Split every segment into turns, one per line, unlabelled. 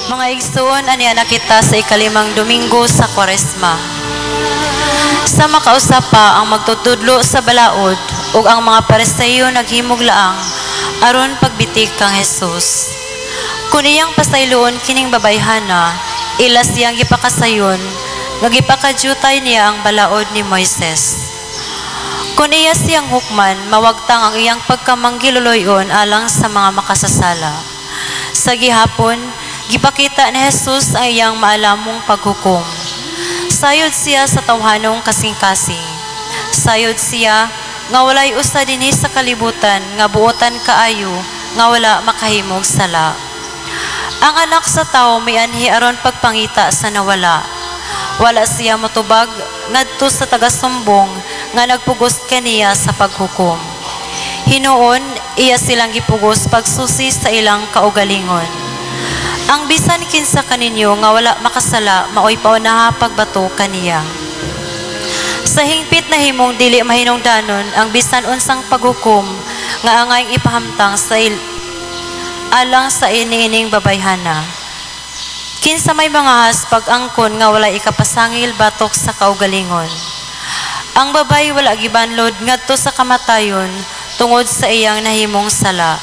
Mga igsoon, aniya na kita sa ikalimang Domingo sa Kwaresma. Sa makausa pa ang magtutudlo sa balaod ug ang mga Pariseo naghimog laang aron pagbitik kang Jesus. Kun iyang pasayloon kining babayhana, ila siyang gipakasayon, nga gipakadyutay niya ang balaod ni Moises. Kun iya siyang hukman, mawagtang ang iyang pagkamanggiluloy-on alang sa mga makasasala. Sa gihapon, gipakita ni Jesus ang iyang maalamong paghukom. Sayod siya sa tawhanong kasing-kasing. Sayod siya nga walay usa dinhi sa kalibutan nga buotan kaayo nga wala makahimog sala. Ang Anak sa Tawo mianhi aron pagpangita sa nawala. Wala siya motubag ngadto sa tagasumbong nga nagpugos kaniya sa paghukom. Hinuon, iya silang gipugos pagsusi sa ilang kaugalingon. Ang bisan kinsa kaninyo nga wala makasala, maoy paunaha pagbato kaniya. Sa hingpit na himong dili mahinungdanon ang bisan unsang paghukom nga angayng ipahamtang sa alang sa iniining babayhana. Kinsa may mangahas pag-angkon nga walay ikapasangil batok sa kaugalingon. Ang babay wala gibanlod ngadto sa kamatayon tungod sa iyang nahimong sala.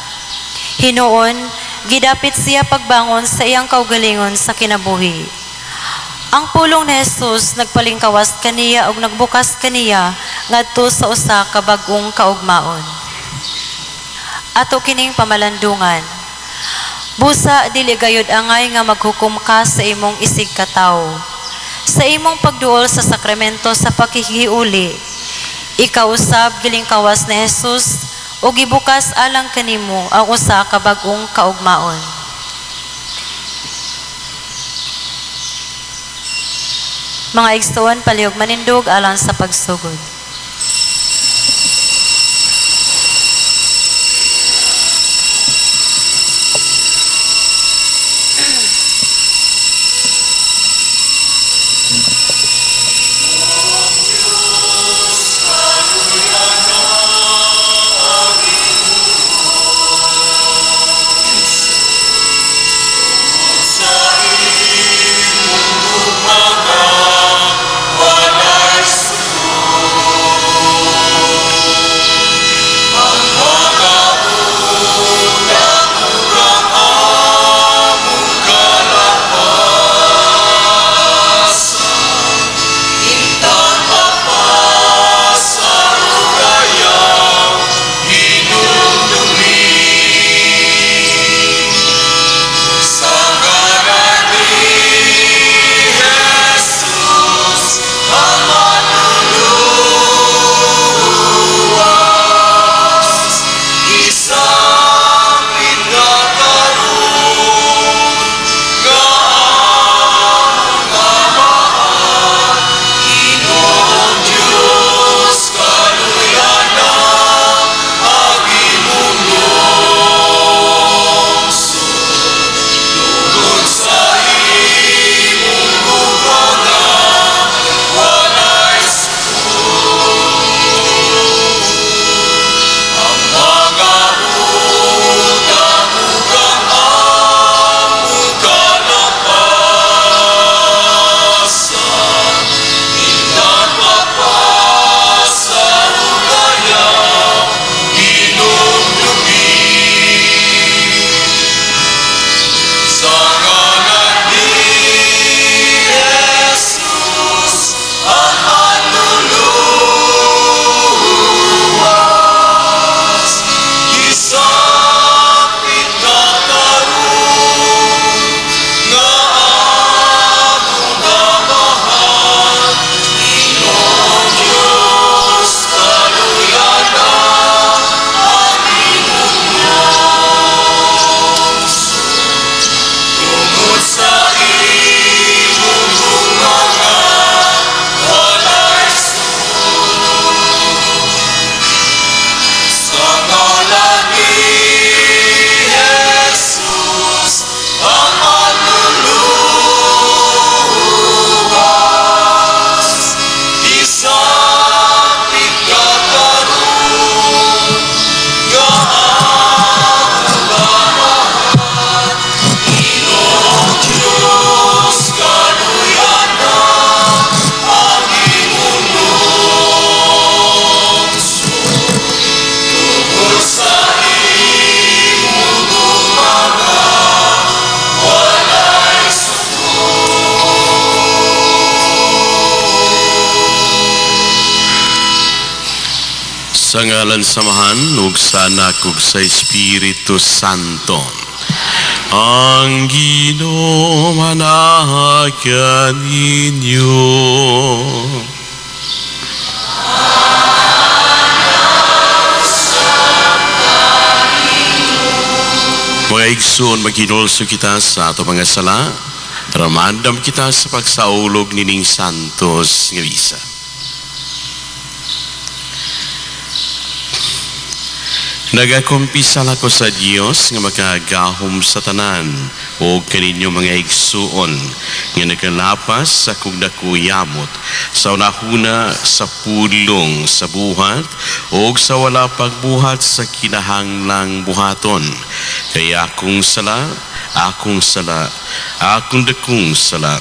Hinuon, gidapit siya pagbangon sa iyang kaugalingon sa kinabuhi. Ang pulong ni Jesus nagpalingkawas kaniya ug nagbukas kaniya ngadto sa usa ka bag-ong kaugmaon. Ato kining pamalandungan. Busa dili gayud angay nga maghukom ka sa imong isig katawo. Sa imong pagduol sa sakramento sa pakikiuli, ikaw usab gilingkawas ni Jesus ug gibukas alang kanimo ang usa ka bag-ong kaugmaon. Mga igsoon, palihog manindog alang sa pagsugod.
Walay Sa ngalan sa Amahan ug sa Anak ug sa Espiritu Santo. Ang Ginoo manahagan ninyo. Mga igsoon, maghinulso kita sa ato mga sala, ramandam kita sa pagsaulog nining santos nga misa. Nagakumpisal ako sa Dios nga makagahom sa tanan o kaninyo mga igsuon nga nagalapas sa kong dakuyamot sa unahuna sa pulong sa buhat o sa wala pagbuhat sa kinahanglang buhaton. Kaya akong sala, akong sala, akong dakong sala.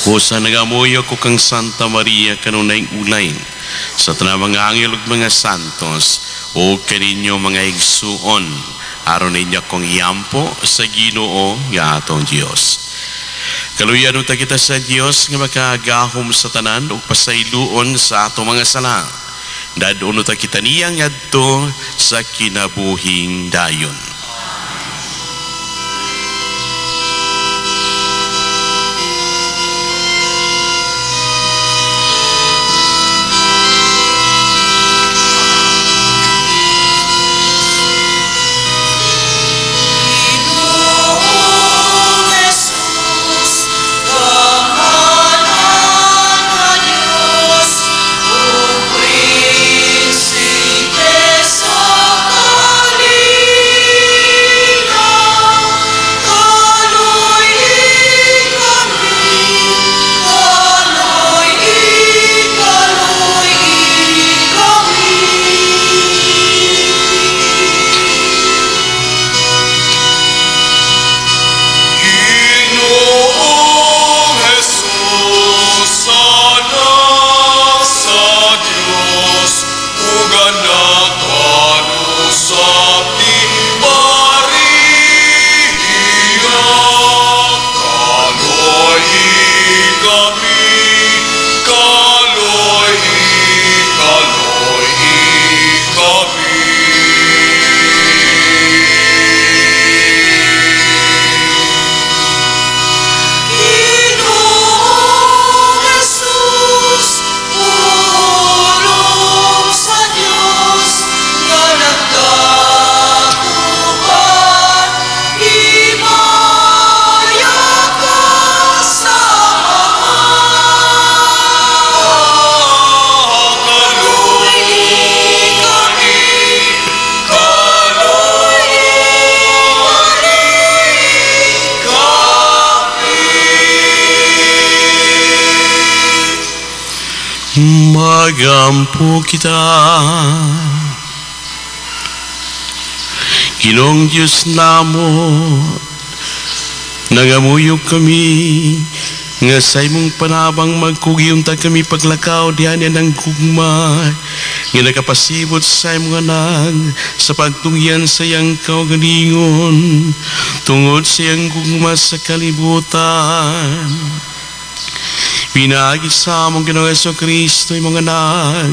O sa nagamuyo ko kang Santa Maria kanunay ulay sa tanang mga anghel ug mga santos o kaninyo mga igsuon, aron ninyo akong yampo sa Ginoo nga atong Dios. Kaluyan unta kita sa Dios nga makagahom sa tanan ug pasayloon sa atong mga sala. Dadon unta kita niya ngadto sa kinabuhing dayon. Magampo kita. Ginoong Diyos namo, nangamuyog kami nga sa imong panabang magkugiunta kami paglakaw diha niya ng gugma nga nakapasibot sa imong anak sa pagtungyan sa iyang kaugalingon tungod sa iyang gugma sa kalibutan. Pinaagi sa among Ginoong Hesukristo imong anak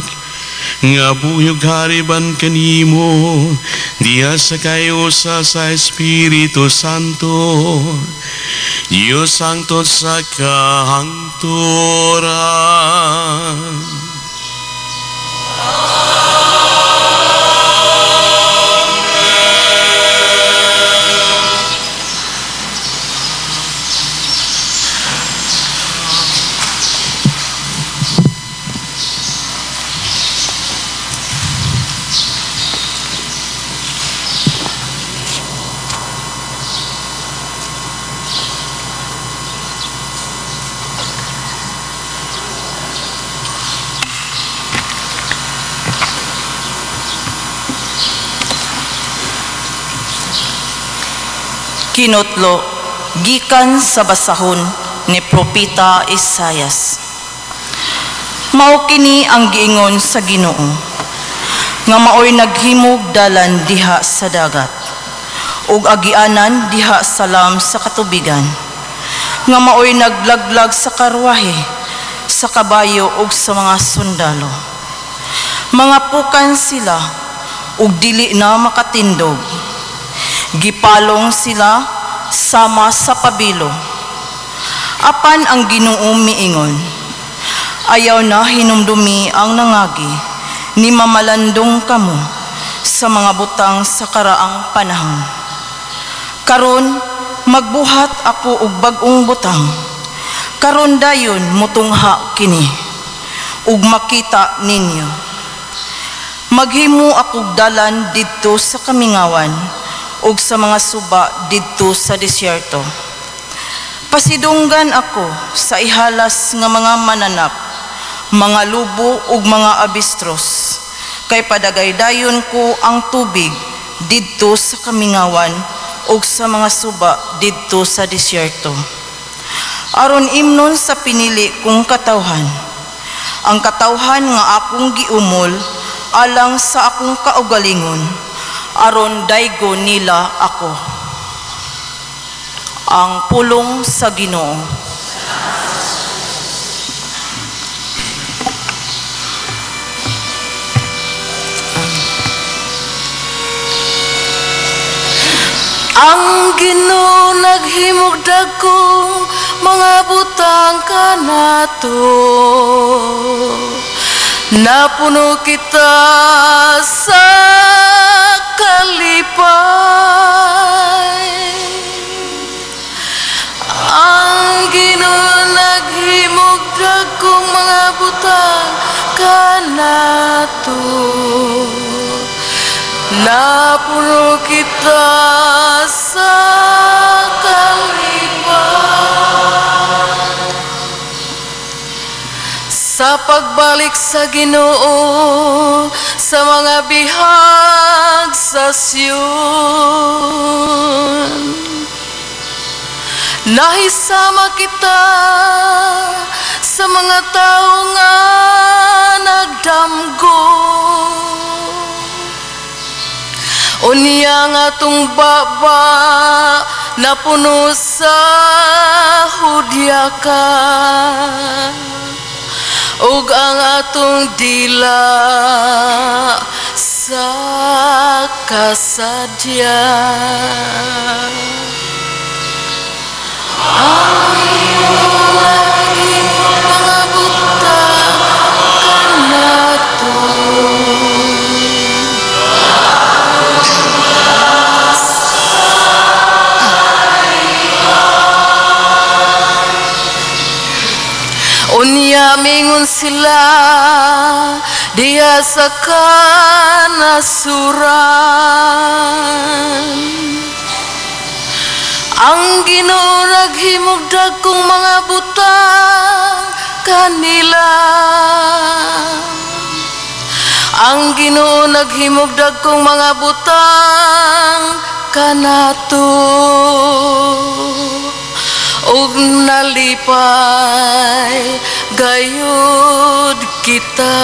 nga buhyog hariban kanimo diha sa kayusa sa Espiritu Santo, Diyos hangtod sa kahangturan.
Kinutlo gikan sa basahon ni Propeta Isayas. Mao kini ang giingon sa Ginoo nga maoy naghimog dalan diha sa dagat ug agianan diha sa lam sa katubigan, nga maoy naglaglag sa karwahe, sa kabayo ug sa mga sundalo. Mga pukan sila ug dili na makatindog. Gipalong sila sama sa pabilo. Apan ang Ginoo miingon, "Ayaw na hinumdumi ang nangagi, ni mamalandong kamo sa mga butang sa karaang panahon. Karon magbuhat ako og bag-ong butang. Karon dayon mutungha kini ug makita ninyo. Maghimo akog dalan didto sa kamingawan ug sa mga suba didto sa disyerto. Pasidunggan ako sa ihalas nga mga mananap, mga lubo ug mga abistros, kay padagaydayon ko ang tubig didto sa kamingawan ug sa mga suba didto sa disyerto. Aron imnon sa pinili kong katawhan, ang katawhan nga akong giumol alang sa akong kaugalingon, aron daygo nila ako." Ang pulong sa Ginoo.
Ang Ginoo naghimog dagkong mga butang kanato. Napuno kita sa kalipay. Ang Ginoo naghimog dagkong mga butang kanato. Napuno kita sa kalipay. Sa pagbalik sa Ginoo sa mga bihag sa Sion, nahisama kita sa mga tao nga nagdamgo. Unya nga atong baba napuno sa hudyaka, ug ang atong dila sa kasadya. Ang iyong mga butang kanato. Unya mingon sila diha sa kanasuran, ang Ginoo naghimog dagkong mga butang kanila. Ang Ginoo naghimog dagkong mga butang kanato, ug nalipay gayud kita.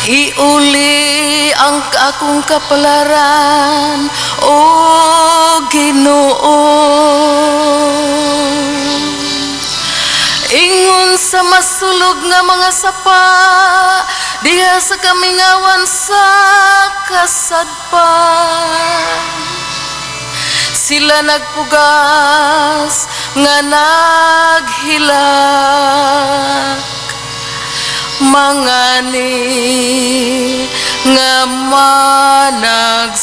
Iuli ang akong kapalaran, o Ginoo. Ingon sa masulog nga mga sapa diha sa kamingawan sa kasadpan, sila nagpugas nga naghilak, mangani nga managsadya.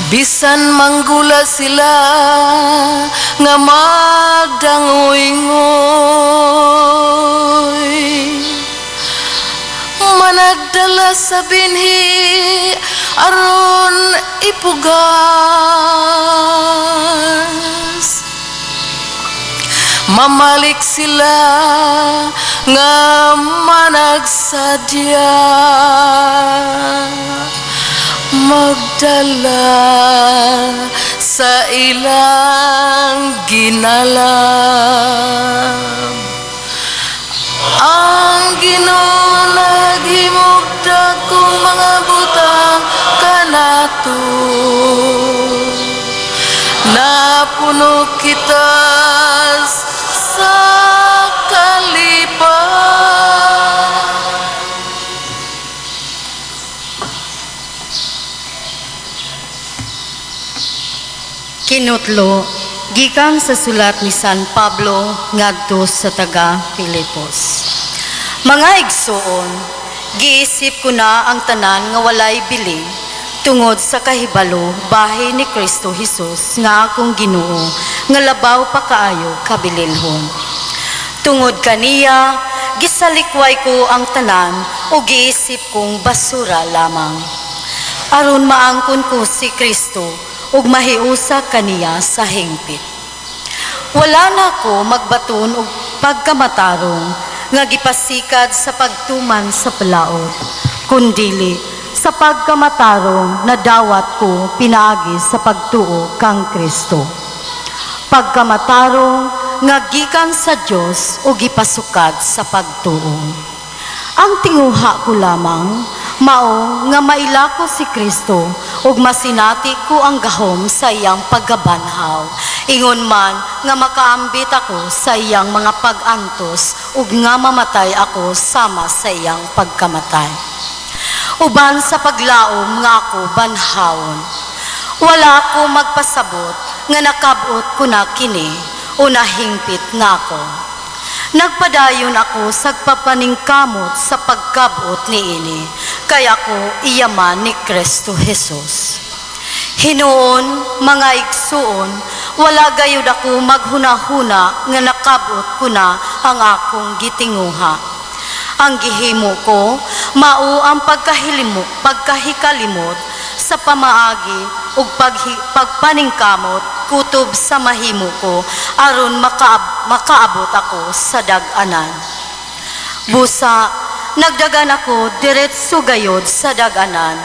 Bisan manggula sila nga magdangoy-ngoy, managdala kita sa binhi aron ipugas. Mamalik sila nga managsadya, magdala sa ilang ginalab. Ang Ginoo naghimog dakong mga butang kanato, napuno kita sa kalipay.
Kinutlo gikan sa sulat ni San Pablo ngadto sa taga Filipos. Mga igsuon, giisip ko na ang tanan nga walay bili tungod sa kahibalo bahin ni Kristo Hesus nga akong Ginoo nga labaw pa kaayo kabililhon. Tungod kaniya gisalikway ko ang tanan o giisip kong basura lamang, aron maangkon ko si Kristo ug mahiusa kaniya sa hingpit. Wala na ko magbaton og pagkamatarong nga gipasikad sa pagtuman sa palaod, kundili sa pagkamatarong na dawat ko pinaagi sa pagtuo kang Kristo. Pagkamatarong nga gikan sa Dios o gipasukad sa pagtuo. Ang tinguha ko lamang mao nga mailako si Kristo ug masinati ko ang gahom sa iyang pagkabanhaw. Ingon man nga makaambit ako sa iyang mga pag-antos ug nga mamatay ako sama sa iyang pagkamatay. Uban sa paglaom nga ako banhawon, wala ako magpasabot nga nakabot ko na kini o nahingpit na ako. Nagpadayon ako sa pagpaningkamot sa pagkabot niini, kaya ako iyaman ni Kristo Jesus. Hinuon, mga igsuon, wala gayud ako maghunahuna nga nakabot ko na ang akong gitinguha. Ang gihimo ko, mao ang pagkahikalimot sa pamaagi ug pagpaningkamot kutob sa mahimo ko aron makaabot ako sa dag-anan. Busa nagdagan ako diretso gayod sa dag-anan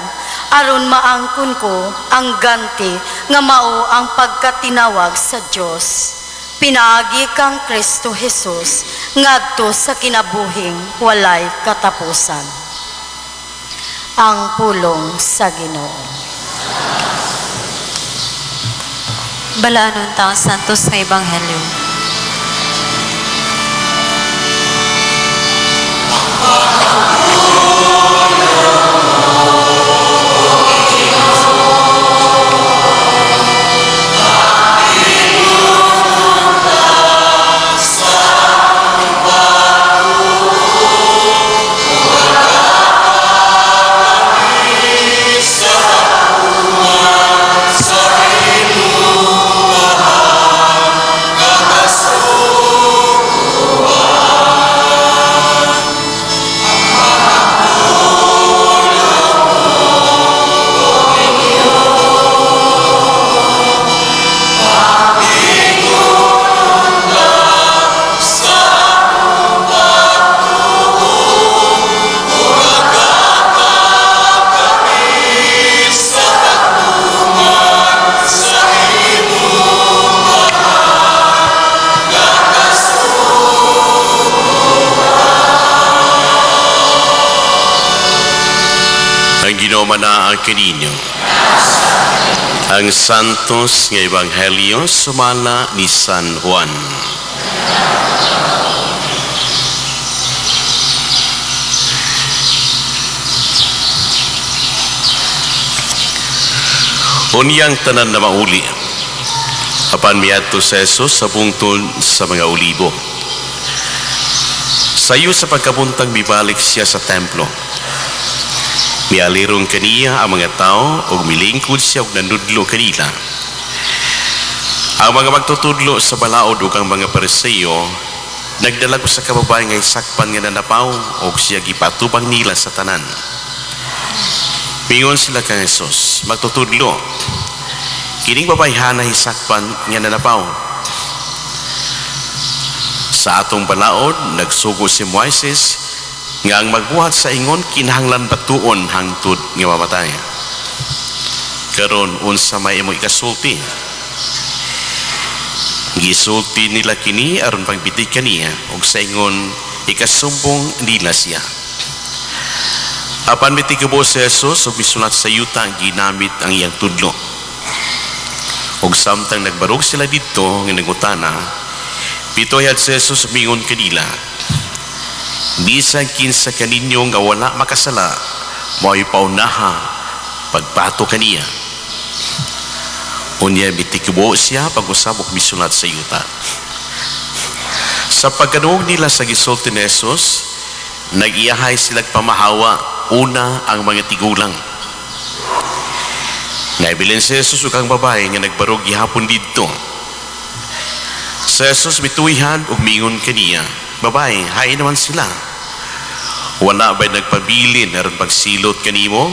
aron maangkon ko ang ganti nga mao ang pagkatinawag sa Dios pinaagi kang Kristo Jesus ngadto sa kinabuhing walay katapusan. Ang pulong sa Ginoo.
Balaanon ta ang Santos nga Ebanghelyo.
Ginoo manaa kaninyo. Ang Santos nga Ebanghelyo sumala ni San Juan. Unyang tanan na mauli, apan miadto sa Jesus sa bungtod sa mga olibo. Sayo sa pagkabuntag mibalik siya sa templo. Mialirong kaniya ang mga tao ug milingkod siya og nanudlo kanila. Ang mga magtutudlo sa balaod ug ang mga Pariseo nagdalag sa kababae nga isakpan nga nanapaw og siya gipatubang nila sa tanan. Mingon sila kang Jesus, magtutudlo, kining babayhana hisakpan nga nanapaw. Sa atong balaod, nagsugo si Moises nga ang magbuhat sa ingon kinahanglan batuon hangtod nga mamatay. Karon unsa may imong ikasulti? Gisulti nila kini aron pagbitik kaniya ug sa ingon ikasumbong nila siya. Apan mitikubo si Jesus ug misulat sa yuta ginamit ang iyang tudlo. Ug samtang nagbarog sila didto nga nangutana, pitoyad si Jesus mingon kanila, bisan kinsa kaninyo nga wala makasala, mao'y paunaha pagbato kaniya. Unya mitikubo siya pag-usab ug misulat sa yuta. Sa pagkaduog nila sa gisulti ni Jesus, nag-iyahay silag pamahawa, una ang mga tigulang. Naibilin si Jesus ug ang babae nga nagbarog gihapon didto. Si Jesus mituihan ug mingon kaniya, babae, hain naman sila. Wala ba'y nagpabilin aron pagsilot kanimo?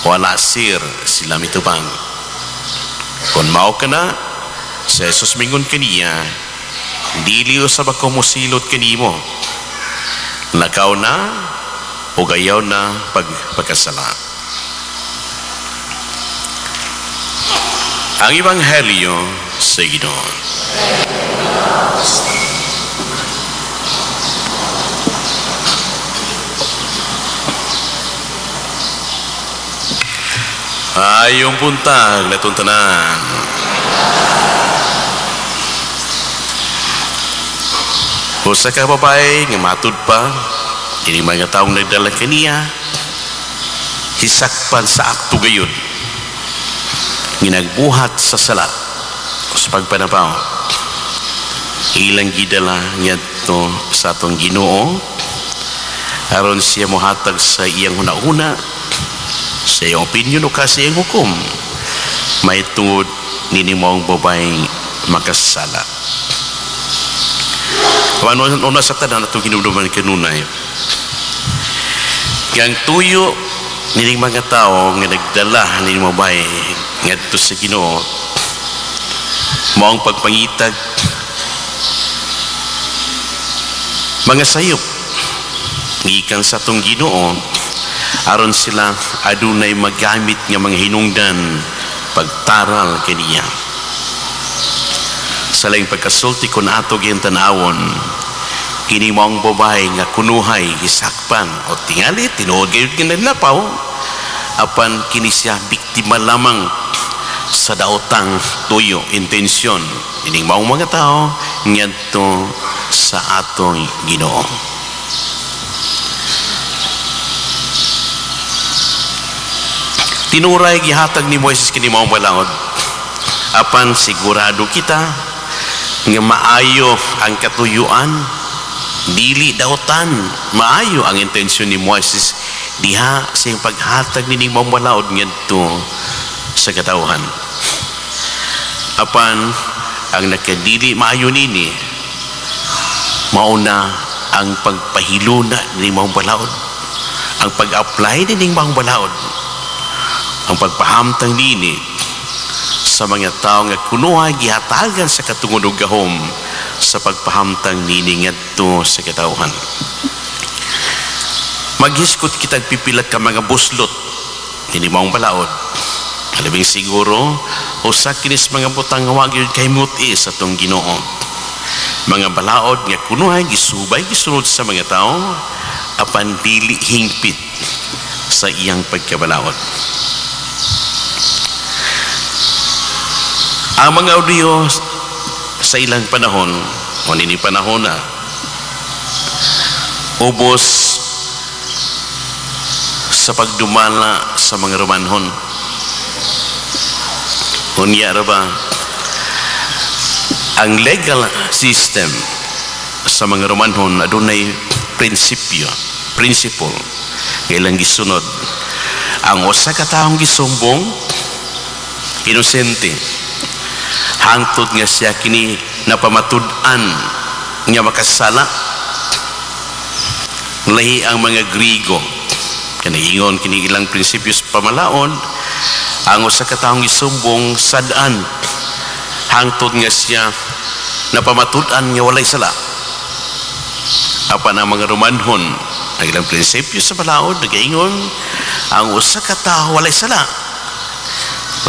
Wala, sir, sila mitubang. Kung mao ka na, si Jesus mingon kaniya, dili usab ako mosilot kanimo. Lakaw na o gayaw na pagkasala. Ang Ebanghelyo sa Ginoo. Ayong buntag natuntanan. Usa ka babae nga matud pa kini mga taong nagdala kaniya, hisakpan sa akto gayon ginagbuhat sa sala o sa pagpanapaw. Ilang gidala ngadto sa atong Ginoo aron siya mohatag sa iyang hunahuna, sa iyang opinion o ka sa iyang hukom may tungod nini maong babaeng makasala. Una sa tanan atong hinumduman kanunay, yang tuyo nining mga tao nga nagdala nining babae ngadto sa Ginoo maong pagpangitag mga sayop gikan sa atong Ginoo aron sila adunay magamit nga mga hinungdan pagtaral kaniya. Sa laing pagkasulti kon ato giyang tan-awon, kini maong babae nga kunuhay hisakpan o tingali tinuod gayud nga naglapaw, apan kini siya biktima lamang sa daotang tuyo intensyon ining maong mga tao ngadto sa atong Ginoo. Tinuray gihatag ni Moises kini maong balaod, apan sigurado kita nga maayo ang katuyuan, dili daotan. Maayo ang intensyon ni Moises diha sa iyang paghatag nining maong balaod ngadto sa katawhan. Apan ang nakadili maayo nini mauna ang pagpahiluna nining maong balaod, ang pag-apply nining maong balaod, ang pagpahamtang nini sa mga tao nga kunuhay gihatagan sa katungod ug gahom sa pagpahamtang nini ngadto sa katawhan. Maghiskot kitag pipila ka mga buslot kini maong balaod. Kalabing siguro usa kinis mga butang nga wa gyud kahimut-i sa atong Ginoo. Mga balaod nga kunuhay gisubay gisunod sa mga tao apan dili hingpit sa iyang pagkabalaod. Ang mga Hudiyo sa ilang panahon, o nini panahon na, ubos sa pagdumala sa mga Romanhon. Unya ra ba, ang legal system sa mga Romanhon adunay prinsipyo, principle nga ilang gisunod. Ang usa ka taong gisumbong, inosente, hangtod nga siya kini napamatud-an nga makasala. Lahi ang mga Grigo, Kanaingon kini ilang prinsipyo sa pamalaod, ang usa ka taong isumbong sad-an hangtod nga siya napamatud-an nga walay sala. Apan ang mga Romanhon, ang ilang prinsipyo sa balaod nagaingon ang usa ka tawo walay sala.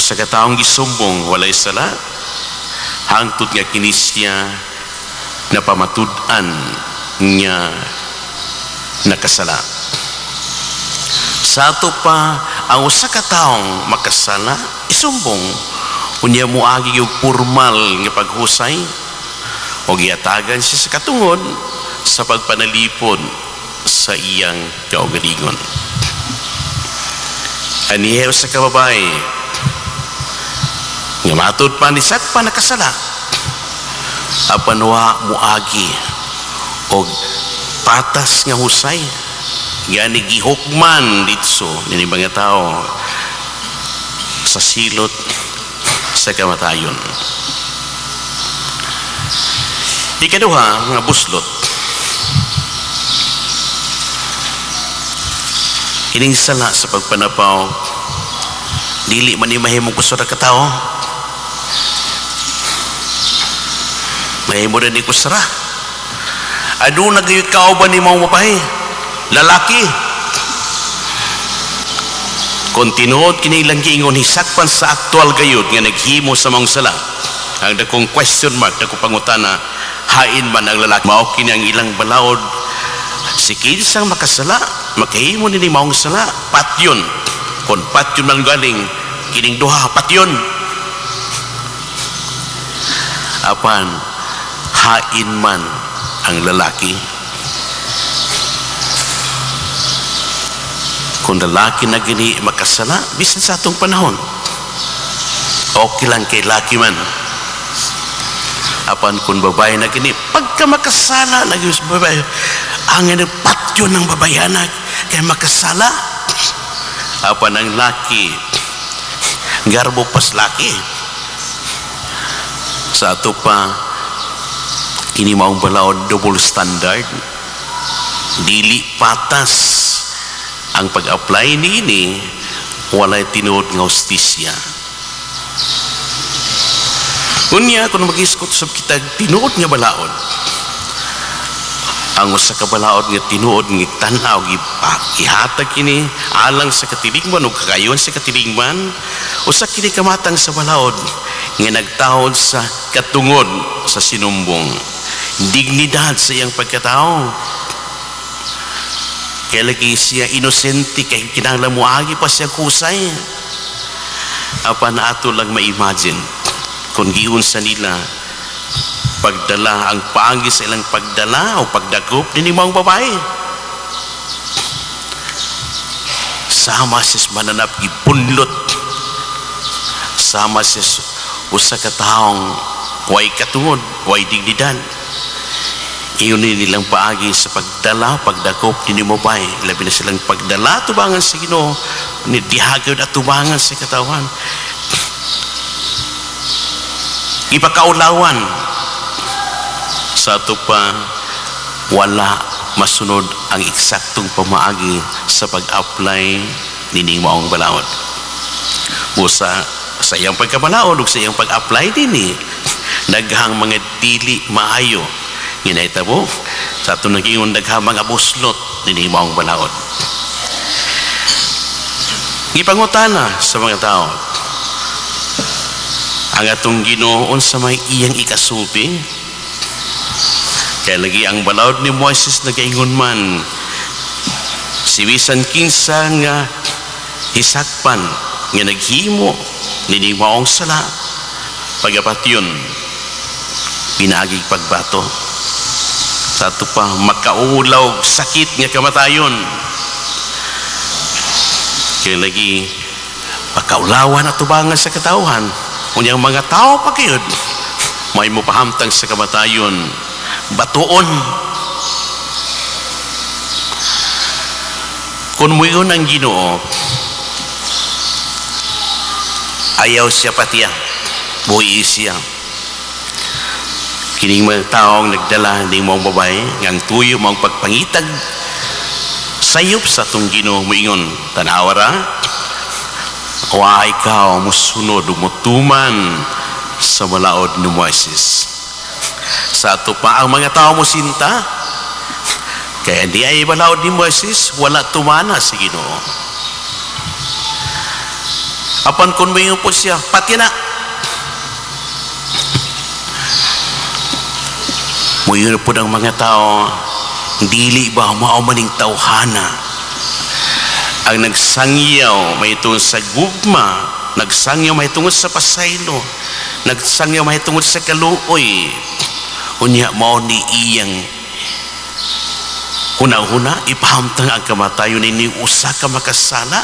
Usa ka taong gisumbong walay sala hangtod nga kini siya napamatud-an nga nakasala. Sa ato pa, ang usa ka taong makasala isumbong, unya moagi og formal nga paghusay o giatagan siya sa katungod sa pagpanalipod sa iyang kaugalingon. Aniya usa ka babae nga matud pa ni pa nakasala, apan wa moagi og patas nga husay, gani gihukman ditso nini mga tao sa silot sa kamatayon. Ikaduha nga buslot, ining sala sa pagpanapaw dili man ni mahimong kusog ka tawo, mahimo rin ni kusara. Aduna gayud kauban ni maong babae, lalaki. Kung tinuod kini ilang giingon, hisakpan sa aktual gayud nga naghimo sa maong sala. Ang dakong question mark, dakong pangutana, hain man ang lalaki. Mao kini ang ilang balaod, si kinsang makasala, makahimo nini maong sala, patyon. Kung patyon man galing, kining duha, patyon. Apan, hain man ang lalaki. Kung lalaki na gini makasala, bisan sa atong panahon, okay lang kay laki man. Apan kung babae na gini, pagka makasala na gini sa babae, ang patyo ng babayanak kay makasala. Apan ang laki, garbo pas laki. Sa ato pa, kini maong balaod, double standard, dili patas ang pag-apply niini, walay tinuod nga hustisya. Unya kung mag-iskot sa kita tinuod nga balaod, ang usa ka balaod nga tinuod nga tan-aw gihatag kini alang sa katilingban ug kakayon sa katilingban, usa kini kamatang sa balaod nga nagtahod sa katungod sa sinumbong, dignidad sa iyang pagkatao. Kaya lagi siya inosente, kay kinahanglan moagi pa siya kusay. Apan ato lang ma-imagine kung giunsa nila pagdala, ang paagi sa ilang pagdala o pagdakop nini maong babae. Sama siya mananap gipunlot, sama siya usa ka taong way katungod, way dignidad. Iyon nilang paagi sa pagdala, pagdakop nini mo babae. Labi na silang pagdala tubangan sa Ginoo, ni dihagod at tubangan sa katawan. Ipakaulawan sa ato pa, wala masunod ang eksaktong pamaagi sa pag-apply nining maong balaod. Busa sa iyang pagkabalaod ug sa iyang pag-apply dinhi, daghang mga dili maayo ginahitabo sa ato nagingon, daghang mga buslot nining maong balaod. Gipangutana sa mga tao ang atong Ginoo unsa may iyang ikasulti. Kaya lagi ang balaod ni Moises nagaingon man, si bisan kinsa nga hisakpan nga naghimo nining maong sala, pagapatyon pinaagig pagbato. Sa ato pa makaulaw sakit nga kamatayon. Kaya lagi pagkaulawan at tubangan sa katawhan, unyang mga tao pa kayod may mupahamtang sa kamatayon, batuon. Kung muyon ang Ginoo, ayaw siya patiya, buhi siya. Kining mga taong nagdala ning maong babae, ngang tuyo maong pagpangitag Sayop sa atong Ginoo moingon, tanawa ra, wa ikaw musunod ug mutuman sa balaod ni Moises. Sa ato pa ang mga tao mo sinta, kaya di ay balaod ni Moises, wala tumana sa Ginoo. Apan kung moingon po siya, pati na. Moingon po ng mga tao, dili ba mao maning tawhana ang nagsangyaw mahitungod sa gugma, nagsangyaw mahitungod sa pasaylo, nagsangyaw mahitungod sa kaluoy, unya mao ni iyang huna-huna ipahamtang ang kamatayon ni usa ka makasala.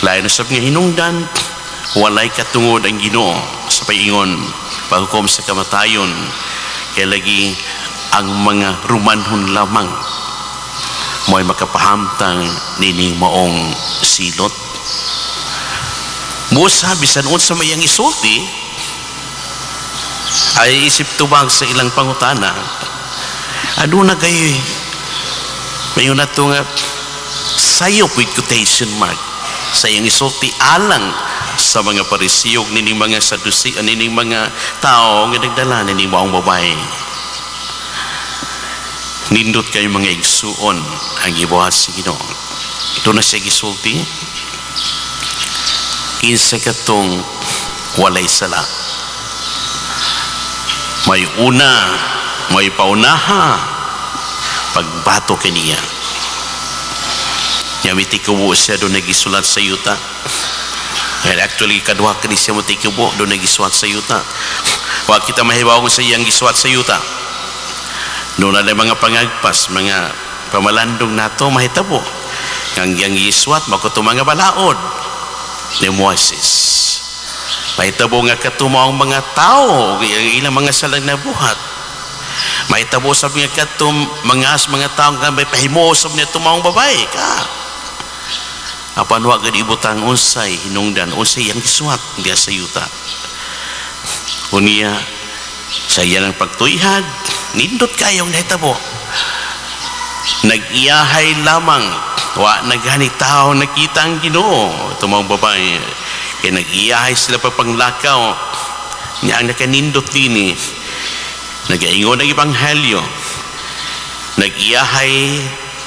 Lain usab nga hinungdan, walay katungod ang Ginoo sa paingon paghukom sa kamatayon, kay lagi ang mga Romanhon lamang mo'y makapahamtang nining maong silot. Musa bisan unsa may iyang isulti ay isip tubag sa ilang pangutana. Aduna kayo mayon na to nga sayop with quotation mark sa iyang isulti alang sa mga Pariseo nining mga Saduceo nining mga tao nga nagdala nining maong babae. Nindot kayo mga igsuon ang gibuhat sa Ginoo. Ito na siya gisulti, kinsa katong walay sala, may una, may paunaha pagbato kaniya. Yamiti kubo siya doon nagisulat sa yuta. And actually kadua kani siya mo tikubo doon nagisulat sa yuta. Wa kita mahibaw sa iyang gisulat sa yuta. Doon na mga pangagpas, mga pamalandong nato mahitabo. Ang iyang gisuat makuto mga balaod ni Moises. Mahitabo nga katumo ang mga tao, ilang mga salang nabuhat. Mahitabo sa mga katum mga tao nga may pahimo sa mga tumaong babae ka. Apan wa gid ibutang unsay hinungdan, unsay iyang gisuat diha sa yuta. Unya sa iyang pagtuyhad, nindot kayong nahitabo. Nag-iyahay lamang, wa nagani tao nakita ang Ginoo tumaong babae. Kaya nag-iyahay sila papanglakaw. Niya ang nakanindot dini. Nag-aingon ang ebanghelyo. Nag-iyahay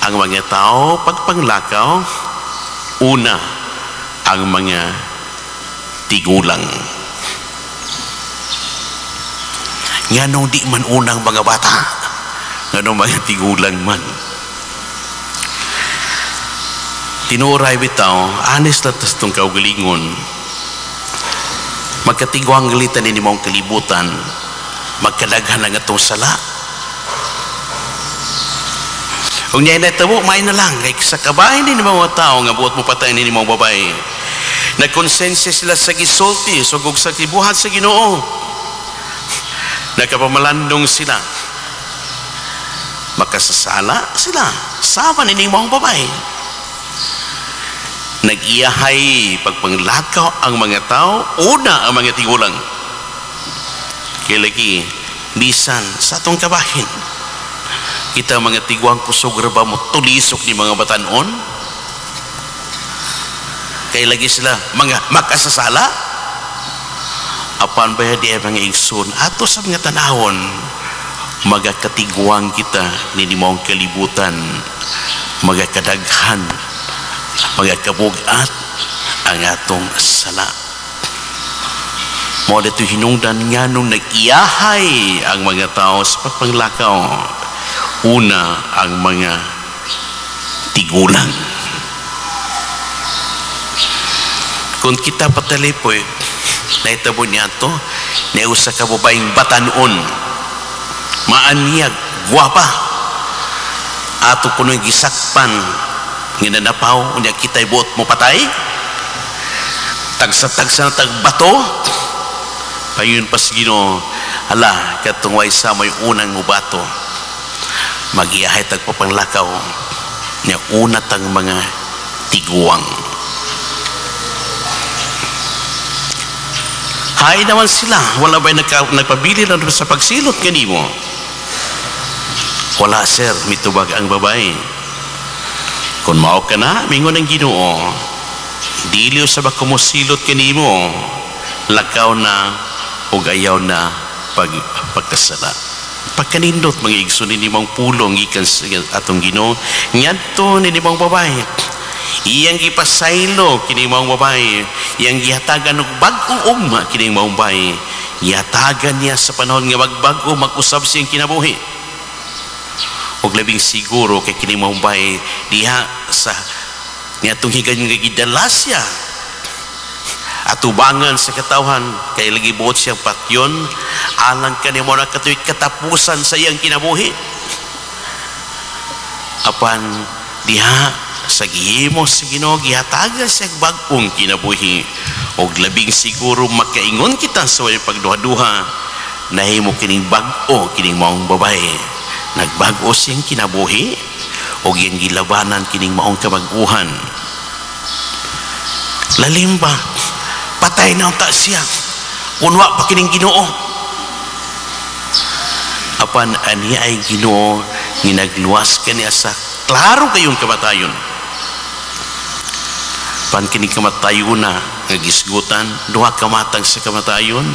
ang mga tao pagpanglakaw. Una, ang mga tigulang. Nganong di man unang mga bata, nganong mga tigulang man. Tinuray bitaw, honest na tas itong kaugalingon. Magkatigwang galitan ini mong kalibutan, magkadaghan ang atong sala. Kung niya natabo, may na lang. Kay sa kabahin ni mga tao nga buot mo patay ni mga babae. Nagkonsensya sila sa gisulti, sugog sa gibuhat sa Ginoo. Nagkapamalandong sila. Makasasala sila. Sama ni mga babae. Nag-iyahay pagpanglakaw ang mga tao, una ang mga tigulang. Kaya lagi, bisan sa atong kabahin, kita mga tiguang kusog ra ba mo tulisok ni mga batanon? Kay lagi sila mga makasasala. Apan ba di ay mga igsoon ato sa mga tanawon, magakatiguang kita nini maong kalibutan, magakadaghan, magakabugat ang atong sala. Mao dito hinungdan nganong nag-iyahay ang mga tao sa pagpanglakaw. Una, ang mga tigulang. Kung kita patalipoy, naitabo niya ito, nausa ka babaeng batanon, maanyag, guwapa, ato kuno'y gisakpan, nginanapaw, unya kita'y buot mo patay, tagsa-tagsa na tagbato, payon pas Ginoo, hala, katong sa may unang mubato, magiyahay tagpapanglakaw niya una tang mga tiguang. Hay naman sila, wala ba'y nagpabili na sa pagsilot kanimo? Wala sir, mitubag ang babae. Kung mao ka na, mingon ang Ginoo, dili usab ako mosilot kanimo, lakaw na ug ayaw na pagkasala. Pagkanindot mga igsoon nini mong pulong gikan sa atong Ginoo ngadto nini mong babae. Iyang gipasaylo kini maong babae, iyang gihatagan og bag-ong ugma kini maong babae. Gihatagan niya sa panahon nga magbag-o mag-usab siyang kinabuhi. Og labing siguro kay kini maong babae diha sa niadtong higayon nga gidala siya atubangan sa katawhan kay lagi buot siyang patyon alang kani mo na katuig katapusan sa iyang kinabuhi. Apan diha sa gihimo sa Ginoo, gihatagan siya bag-ong kinabuhi. Og labing siguro makaingon kita sa way pagduha-duha, nahimo kining bag-o kining maong babae. Nagbag-o siyang kinabuhi og iyang gilabanan kining maong kabag-uhan. Lalim ba? Patay na unta siya. Kunwa pa kining Ginoo. Apan ani ay Ginoo nga nagluwas kaniya sa klaro kayong kamatayon. Pan kini kamatayon na nga gisgutan, duha kamatang sa kamatayon.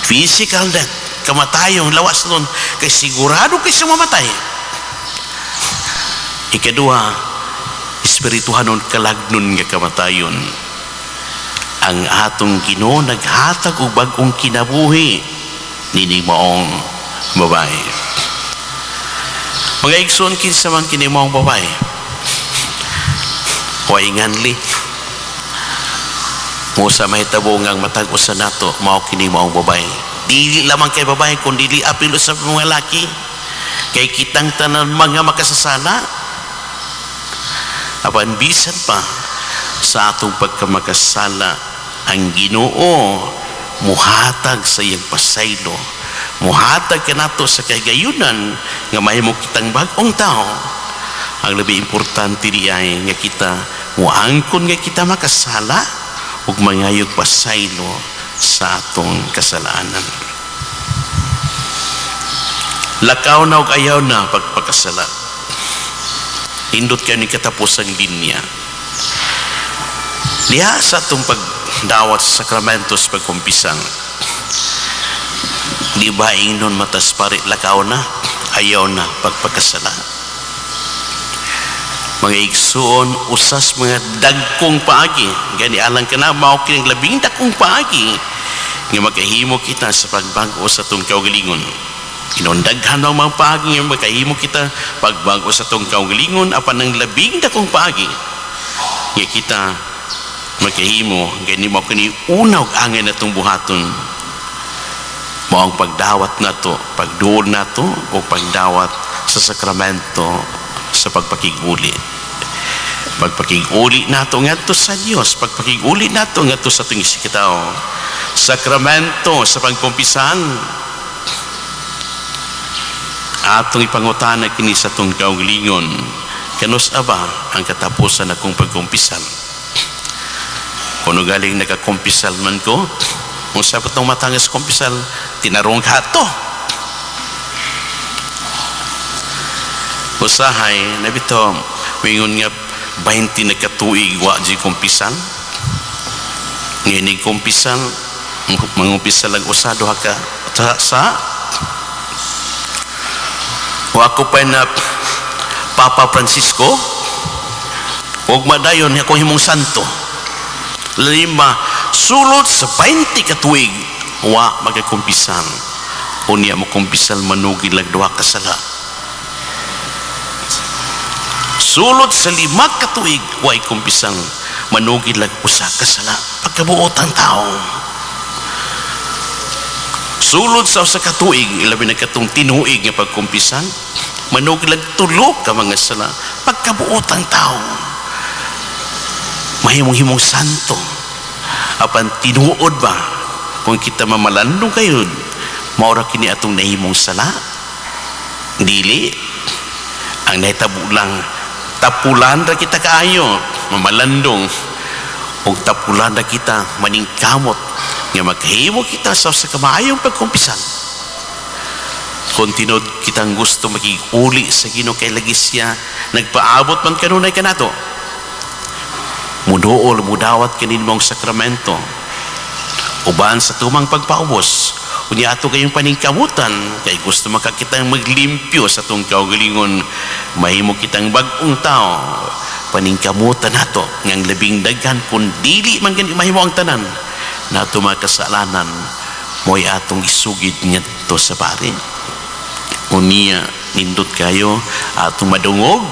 Physical death, kamatayon, lawas nun, kay sigurado kay siya mamatay. Ikaduha, espirituhanon kalagnon nga kamatayon. Ang atong Ginoo naghatag og bag-ong kinabuhi nining maong babae. Mga igsoon, kinsa man kini maong babae? Way nganli. Musa mahitabo nga ang matag usa nato mao kini maong babae. Dili lamang kay babae kun dili apil sa mga laki. Kay kitang tanan mga makasasala. Apan bisan pa sa atong pagkamakasala, ang Ginoo muhatag sa iyang pasaylo. Muhatag kanato sa kahigayunan nga mahimo kitang bag-ong tao. Ang labi importante di ay nga kita muangkon nga kita makasala ug mangayog pasaylo sa atong kasalanan. Lakaw na ug ayaw na pagpakasala. Indot kayo ni katapos ang linya. Diha sa atong pagdawat sa sakramentos pagkumpisang, di ba ingnon matas pari lakaw na, ayaw na pagpakasala. Mga igsuon, usas mga dagkong paagi, gani alang ka na, mao kining labing dakong paagi nga makahimo kita sa pagbag-o sa atong kaugalingon. Kinondaghan ang mga paagi nga makahimo kita pagbag-o sa atong kaugalingon, apan ang labing dakong paagi nga kita makahimo, gani mao kini una og angay natong buhaton, mao ang pagdawat nato, pagduol nato o pagdawat sa sakramento sa pagpakig-uli. Pagpakig-uli nato ngadto sa Dios, pagpakig-uli nato ngadto sa atong isigkatawo. Sakramento sa pagkumpisan, atong ipangutana kini sa atong kaugalingon, kanus aba ang katapusan akong pagkumpisal? Kuno galing nagakumpisal man ko, kung sa patong matangas kumpisal, tinarong kato. Usahay, nabito, wingon nga 20 na katuig wa di kumpisal. Ngayon kumpisal, mangumpisal lang usa duha ka sa. Wa ko pa na Papa Francisco, og madayon akong himong santo. Lima, sulod sa 20 katuig, wa magakumpisal. Unya mo kumpisal manugid lang duha ka sala. Sulod sa 5 katuig, wa kumpisal manugid lang usa ka sala. Pagkabuot ang tao. Sulod sa usa ka tuig, ilabi na katong tinuig nga pagkumpisal, manugid lang tulo ka mga sala. Pagkabuot ang tao. Mahimong-himong santo. Apan tinuod ba kung kita mamalandong kayo, maura kini atong nahimong sala? Dili. Ang nahitabo lang, tapulan ra kita kaayo, mamalandong, ug tapulan ra kita maningkamot nga makahimo kita sa kamaayong pagkumpisal. Kung tinuod kitang gusto makiguli sa Ginoo kay lagi siya nagpaabot man kanunay kanato. Muduol, mudawat kanin mong sakramento. Uban sa tumang pagpaubos, unya ato kayong paningkamutan kay gusto makakitang maglimpyo sa atong kaugalingon, mahimo kitang bag-ong tao. Paningkamutan nato ngang labing daghan kun dili man gani mahimo ang tanan nato makasalanan mo'y atong isugid ngadto sa pari. Unya nindot kayo atong madungog,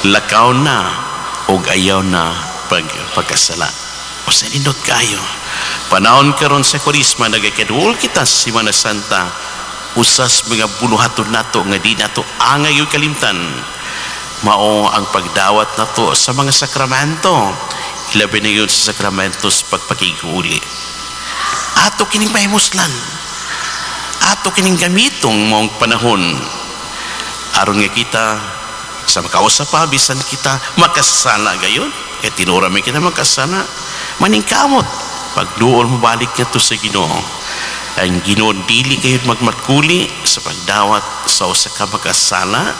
lakaw na og ayaw na pagkasala. O sa nindot kayo panahon karon sa Kwaresma, nagakaduol kita sa Semana Santa, usas mga buluhaton nato nga di nato angay og kalimtan mao ang pagdawat nato sa mga sakramento, ilabi na yun sa sakramento sa pagpakiguli. Ato kining pahimuslan, ato kining gamitong maong panahon aron nga kita sa makausa pa bisan kita makasala gayon kay tinura man kita makasala, maningkamot pagduol mo balik ngadto sa Ginoo. Ang Ginoo dili kayo magmatkuli sa pagdawat sa usa ka makasala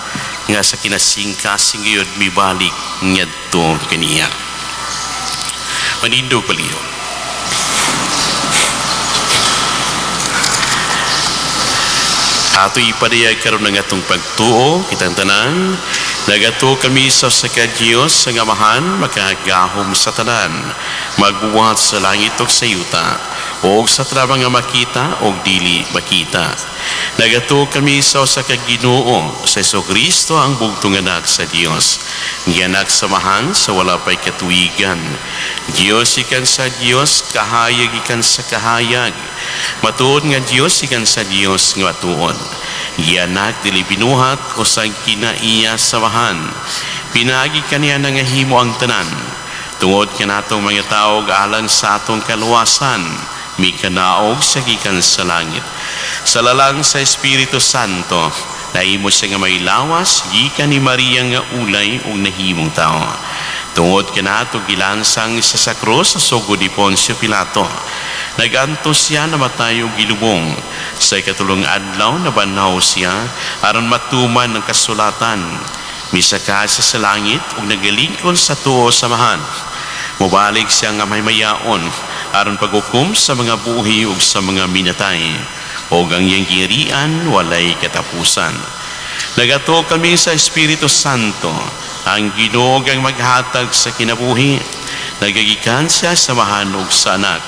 nga sa kinasingkasing gayud mibalik ngadto kaniya. Manindog palihog. Ato ipadayag karon ang atong pagtuo kitang tanan. Nagatuo kami sa usa ka Dios sa Amahan, makagahom sa tanan, magbuhat sa langit ug sa yuta, ug sa tanang nga makita ug dili makita. Nagatuo kami sa usa ka Ginoo, sa Hesukristo ang bugtong anak sa Dios, gianak sa Amahan sa wala pay katuigan. Dios ikan sa Dios, kahayag ikan sa kahayag. Matuod nga Dios ikan sa Dios nga matuod. Gianak dili binuhat usag kinaiya sa Amahan. Pinaagi kaniya nangahimo ang tanan. Tungod kanatong mga tawo alang sa atong kaluwasan, mikanaog sa gikan sa langit. Sa lalang sa Espiritu Santo, nahimo siya nga may lawas gikan ni Maria nga ulay ug nahimong tao. Tungod kanato gilansang siya sa krus sa sugod ni Poncio Pilato. Nagantos siya, namatay ug gilubong. Sa ikatulong adlaw nabanhaw siya aron matuman ang kasulatan. Misaka siya sa langit ug nagalingkod sa tuo sa Amahan. Mobalik siya nga may mayaon aron paghukom sa mga buhi ug sa mga minatay. Og ang iyang girian walay katapusan. Nagatuo kami sa Espiritu Santo, ang Ginoo ang maghatag sa kinabuhi. Nagagikan siya sa Amahan ug sa Anak.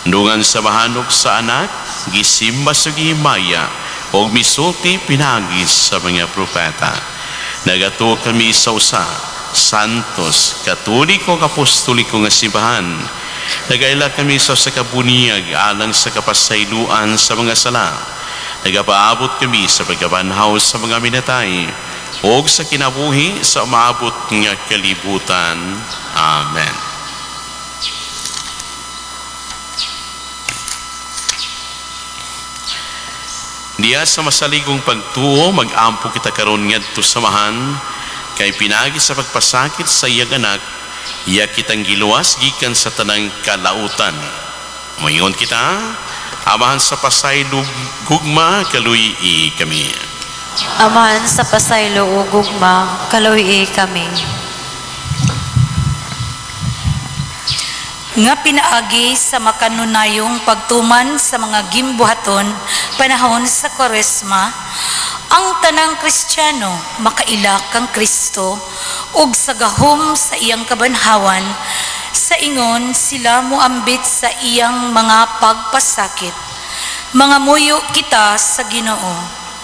Dungan sa Amahan ug sa Anak, gisimba sa gihimaya ug misulti pinaagi sa mga propeta. Nagatuo kami sa usa, santos, katoliko ug apostoliko nga simbahan. Nagaila kami sa usa ka buniyag alang sa kapasayloan sa mga sala. Nagapaabot kami sa pagkabanhaw sa mga minatay ug sa kinabuhi sa umaabot nga kalibutan. Amen. Diya sa masaligong pagtuo, mag-ampo kita karon ngadto sa Amahan, kay pinaagi sa pagpasakit sa iyang anak, iya kitang giluwas gikan sa tanang kalautan. Mayon kita, Amahan sa pasaylo gugma, kaluy-i kami.
Amahan sa pasaylo o gugma, kaluy-i kami.
Nga pinaagi sa makanunayong pagtuman sa mga gimbuhaton panahon sa Kwaresma, ang tanang Kristiyano makaila kang Kristo ug sa gahom sa iyang kabanhawan, sa ingon sila moambit sa iyang mga pagpasakit. Mga muyo kita sa Ginoo.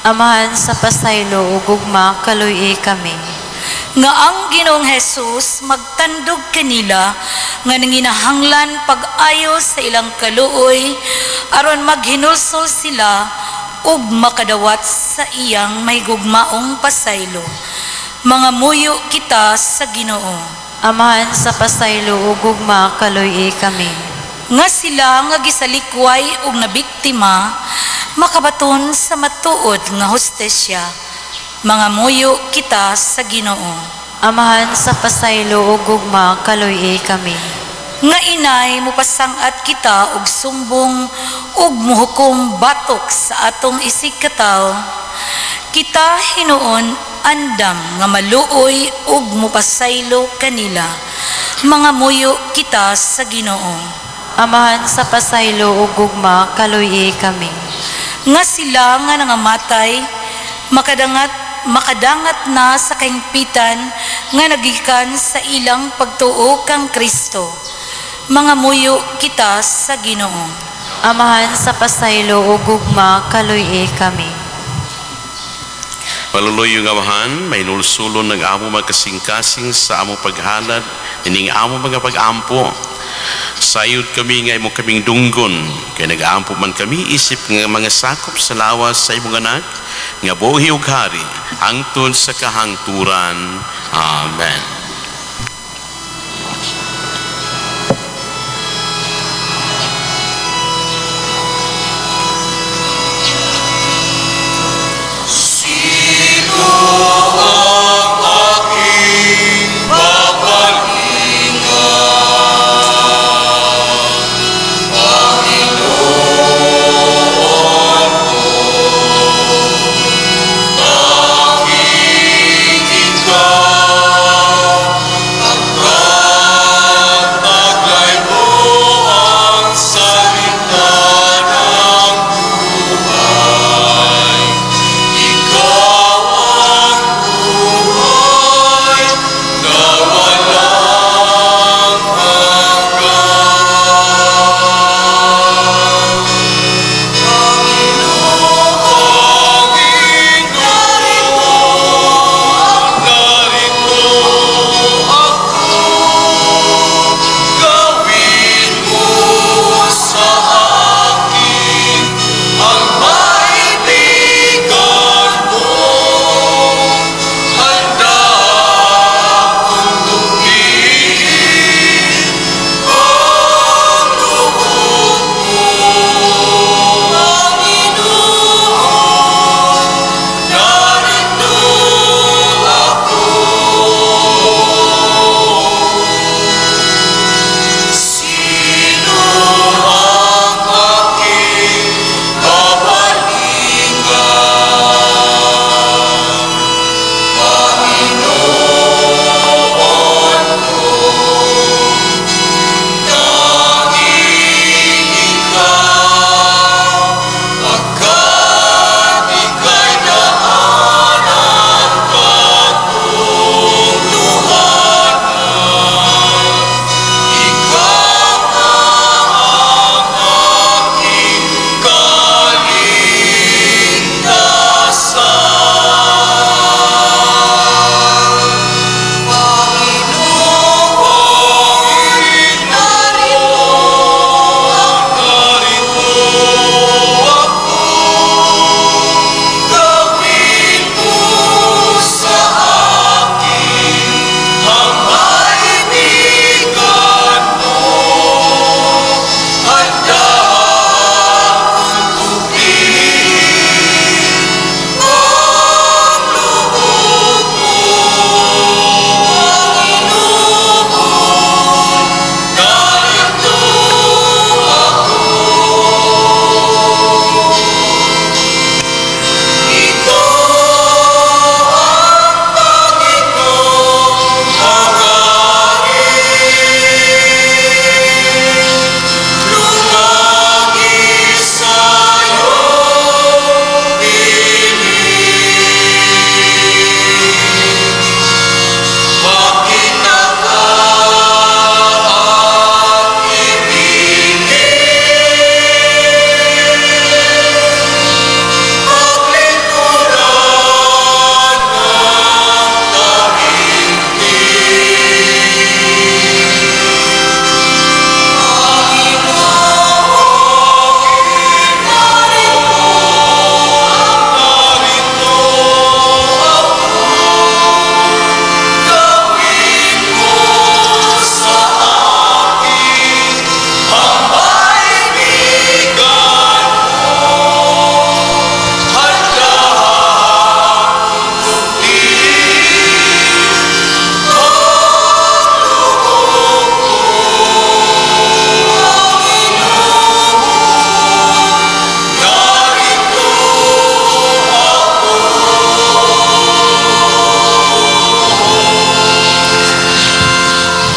Amahan sa pasaylo ug gugma, kaluy-i kami.
Nga ang Ginoong Hesus magtandog kanila nga nanginahanglan pag-ayo sa ilang kaluoy aron maghinulsol sila ug makadawat sa iyang may gugmaong pasaylo. Mga muyo kita sa Ginoo.
Amahan sa pasaylo ug gugma, kaluy-i kami.
Nga sila nga gisalikway ug nabiktima makabaton sa matuod nga hostesya. Mga muyo kita sa Ginoo.
Amahan sa pasaylo ug gugma, kaluy-i kami.
Nga inay mupasang-at kita og sumbong ug muhukom batok sa atong isig katawo, kita hinuon andam nga maluoy ug mupasaylo kanila. Mga muyo kita sa Ginoo.
Amahan sa pasaylo ug gugma, kaluy-i kami.
Nga sila nga nangamatay makadangat na sa kahingpitan nga nagikan sa ilang pagtuo kang Kristo. Mga muyo kita sa Ginoo.
Amahan sa pasaylo ug gugma, kaluy-i kami.
Paluluyo nga Amahan, may nulsulon ng amo magkasing-kasing sa amo paghalad, ining amo mga pag-ampo. Sayod kami nga imo kaming dunggon, kay nag-aampo man kami isip nga mga sakop sa lawas sa imong anak, nga buhi ug hari, hangtod sa kahangturan. Amen.
Aking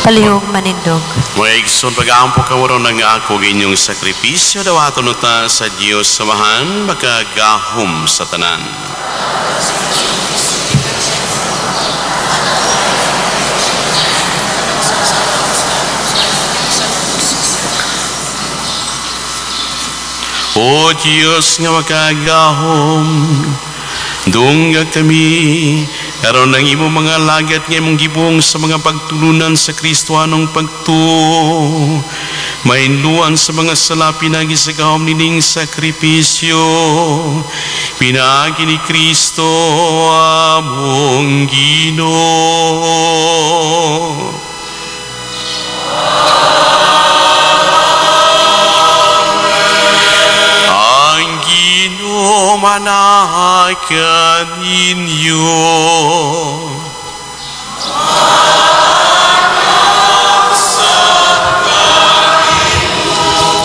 Palihog manindog.
Mga igsoon, pag-aampo karon ng ako inyong sakripisyo, dawaton ta sa Dios samahan makagahom sa tanan. O Diyos nga makagahom, dungga kami karon ang imong mga lagat nga imong gibong sa mga pagtulunan sa Kristohanong pagtuo, mainluan sa mga sala pinagi sa gahom nining sakripisyo, pinaagi ni Kristo among Ginoo. Ginoo manahakan ninyo.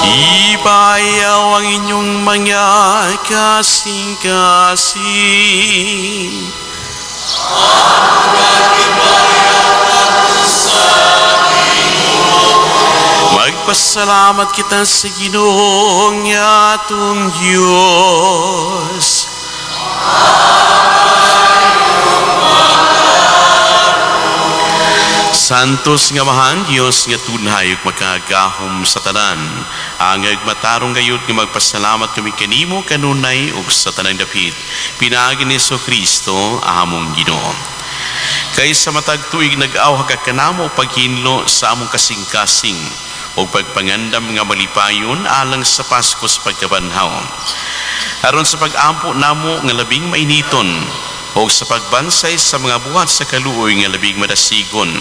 Ibayaw ang inyong mga kasing-kasing. Magpasalamat kita sa Ginoong atong Diyos. Santos nga mahan, Diyos nga tunhay ug makagahom sa tanan. Angay matarong gayud nga magpasalamat kami kanimo kanunay ug sa tanang dapit. Pinaagi ni Jesucristo among Ginoo. Kay sa matag tuig nag-awhag ka kanamo paghinlo sa among kasing-kasing o pagpangandam nga malipayon alang sa Pasko sa pagkabanhaw. Aron sa pag-ampo namo nga labing mainiton o sa pagbansay sa mga buhat sa kaluoy nga labing madasigon.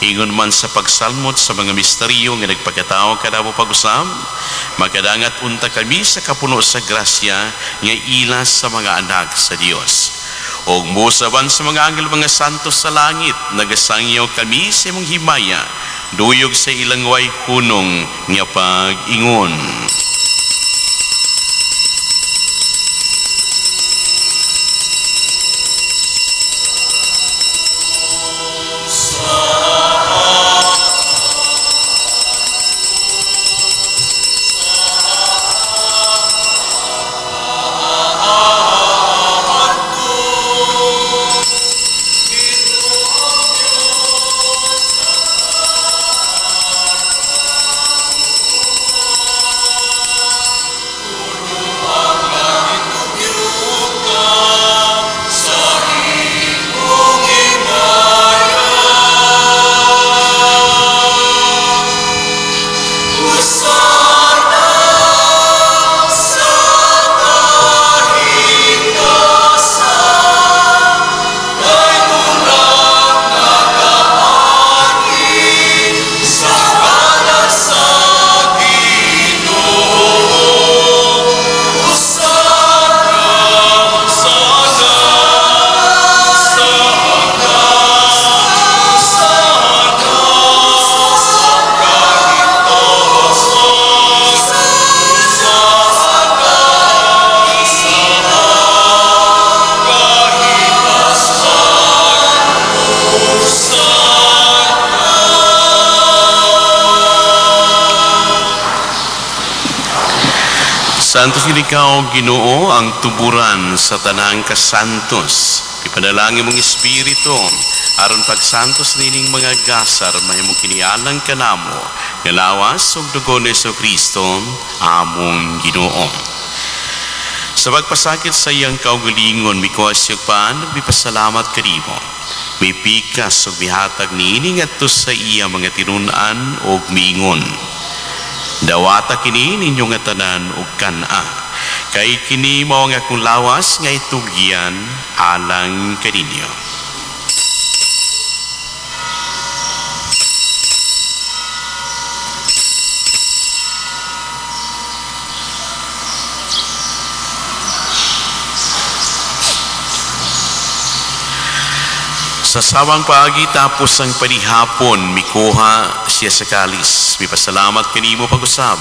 Ingon man sa pagsalmot sa mga misteryo nga nagpakatao kanamo pag-usab, makadangat unta kami sa kapuno sa grasya nga ila sa mga anak sa Dios. Og mosaban sa mga anghel mga santos sa langit, nagasangyaw kami sa imong himaya, duyog sa ilang way hunong nga pag-ingon. Santos ikaw, Ginoo, ang tuburan sa tanang kasantos. Ipanalangin mong espiritu, aron pagsantos nining mga gasar, mahimong kinialang kanamo, nga lawas ug dugo ni Jesucristo, among Ginoo. Sa pagpasakit sa iyang kaugalingon, mikuha siyang paan, mipasalamat kanimo. Mipikas ug mihatag niini ngadto sa iya mga tinun-an ug miingon. Dawata kini ninyo nga tanan ug kan-a, kay kini mao ang akong lawas nga itugyan alang kaninyo. Sa sawang paagi tapos ang panihapon, mikuha siya sa kalis. Mipasalamat kanimo pag-usab.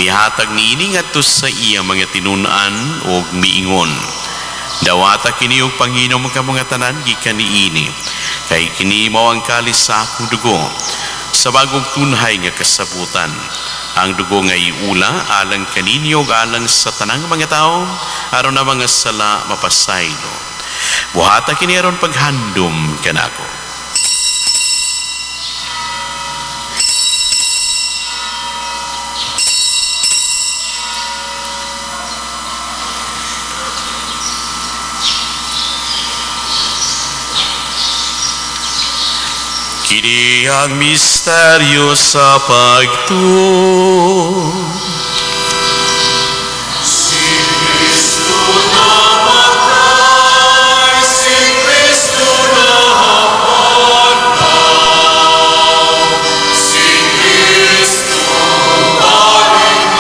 Mihatag niini ngadto sa iya mga tinun-an ug miingon. Dawata kini og panginom ka mga tanan gikan niini. Kay kini mao ang kalis sa akong dugo. sa bagong tunhay nga kasabutan. Ang dugo nga iula alang kaninyo ug alang sa tanang mga tawo aron na mga sala mapasaylo. Buhata kini aron paghandom kanako. Kini ang misteryo sa pagtuo.
Si Kristo namatay, si Kristo nahapangaw, si Kristo balik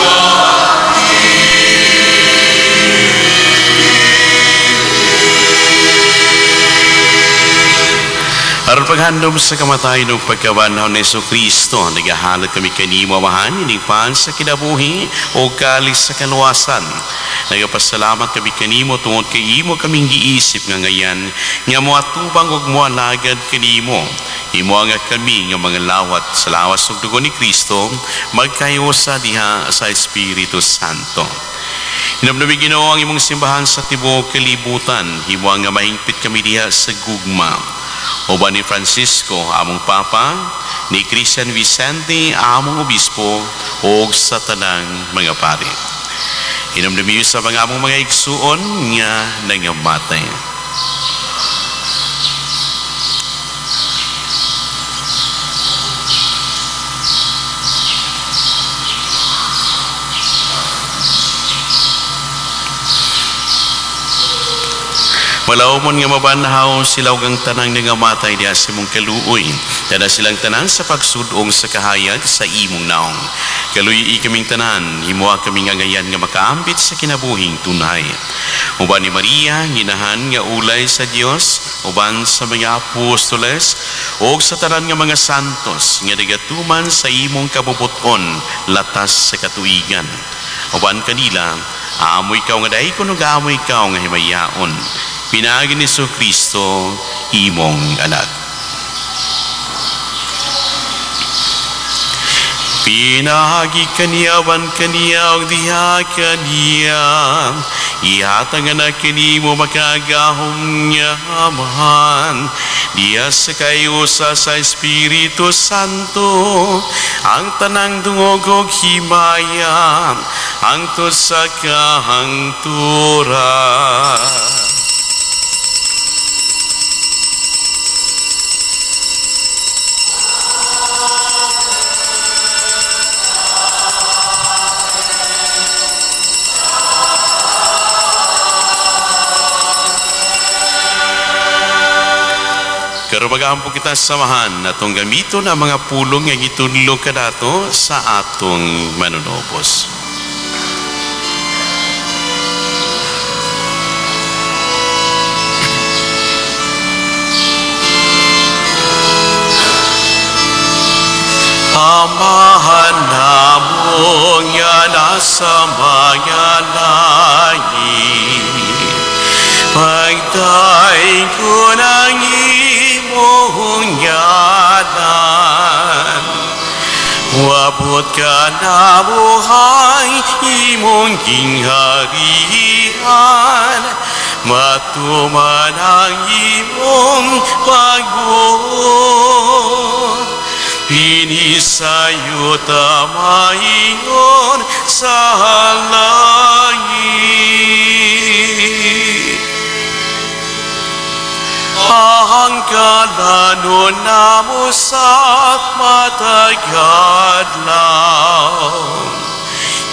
Aron paghandom sa kamatayon ug pagkabanhaw ni Hesukristo, nagahalad kami kanimo, Amahan, ining pan sa kinabuhi o kalis sa kaluwasan. Nagapasalamat kami kanimo tungod kay imo kaming giisip nga ngayan nga moatubang ug moalagad kanimo. Imo nga kami nga mga lawat sa lawas ug dugo ni Kristo magkayusa diha sa Espiritu Santo. Hinumdumi, Ginoo, ang imong simbahan sa tibuok kalibutan. Himo nga mahingpit kami diha sa gugma. Uban ni Francisco, among Papa, ni Christian Vicente, among Obispo, ug sa tanang mga pari. Hinumdumi sa mga among mga igsuon nga nangamatay. Malawmon nga mabanhaw sila ug ang tanang nangamatay diha sa imong kaluoy. Tada silang tanan sa pagsudong sa kahayag sa imong naong. Kaluyi kaming tanan, himoa kaming angayan nga makaambit sa kinabuhing tunay. Uban ni Maria, nginahan nga ulay sa Dios, uban sa mga apostoles, ug sa tanan nga mga santos nga nagatuman sa imong kabubuton latas sa katuigan. Uban kanila, amoy ikaw nga daygon ug amoy ikaw nga himayaon. Pinaagi ni Jesucristo, imong anak. Pinaagi kaniya, wan kaniya, ug diha kaniya, ihatag na kanimo makagahom nga Amahan, diha sa kayusa sa Espiritu Santo, ang tanang dungog ug himaya, hangtod sa kahangturan. Karubagaan po kita samahan atong gamiton ang mga pulong nga gitudlo kadato sa atong manunobos. Amahan namong nga nasa mga langit, pagdaig-on ang imong ngalan, wabot ka na buhay imong gingharian, matuman ang imong pagbuot, pinisayo tamaingon sa langit. Ang kalano namo sa matagadlaw,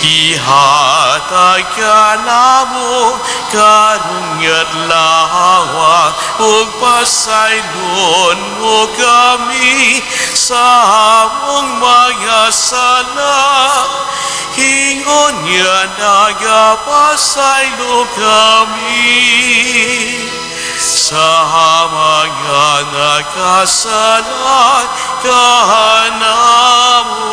ihatag ka namo karong adlaw, ug pasaylon mo kami sa among mga sala, hingon nga nagapasaylo kami sa mga nakasala kanamo.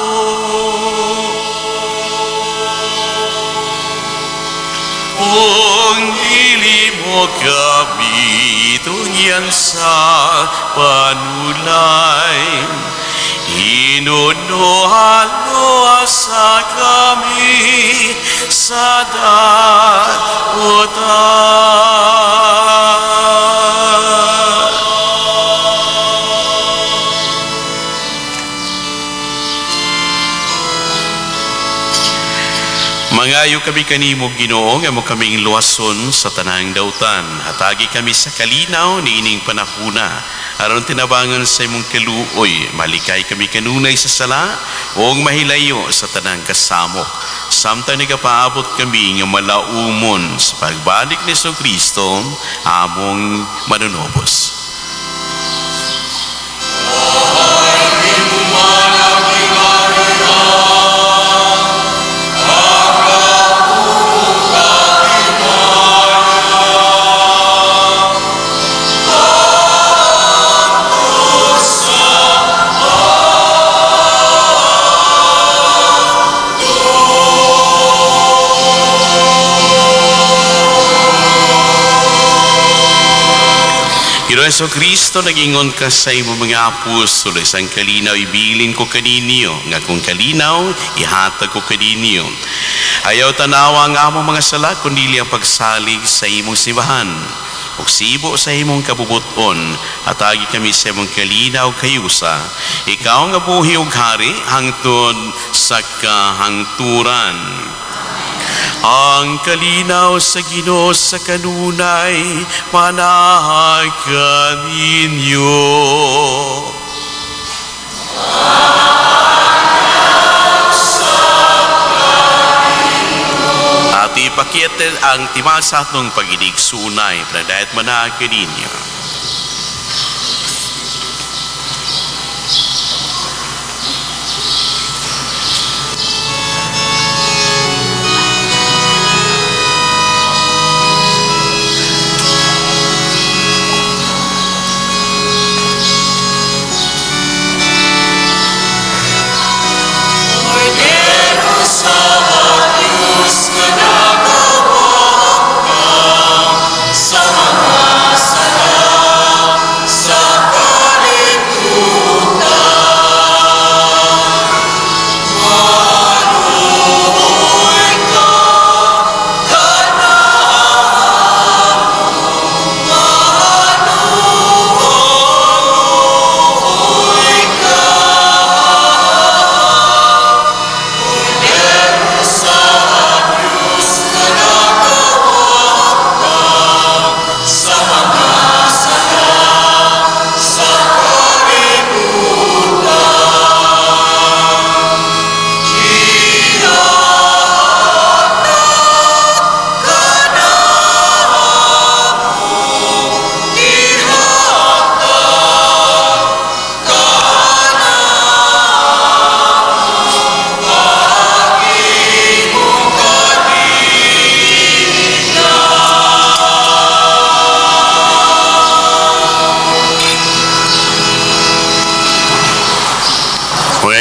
Kung dili mo kami tungyan sa panulay, Hinunuhalo sa kami sa dautan. Mangayo kami kanimo, Ginoo, nga mo kaming luwason sa tanang dautan. Hatagi kami sa kalinaw niining panahuna aron tinabangan sa imong kaluoy. Malikay kami kanunay sa sala ug mahilayo sa tanang kasamok. Samtang nagapaabot kami nga malaumon sa pagbalik ni Jesucristo among manunobos. Ginoo Kristo, nagingon ka sa imong mga apostol, isang kalinaw ibilin ko kaninyo, nga kung kalinaw ihatag ko kaninyo. Ayaw tanawa ang among mga sala, kundi ang pagsalig sa imong simbahan. Ug sibo sa imong kabubuton, hatagi kami sa imong kalinaw kayusa. Ikaw nga buhi ug hari hangtod sa kahangturan. Ang kalinaw sa Ginoo sa kanunay manahay kaninyo. At ipakita ang timal sa atong pag-inig sunay, panagdayat manahay kaninyo.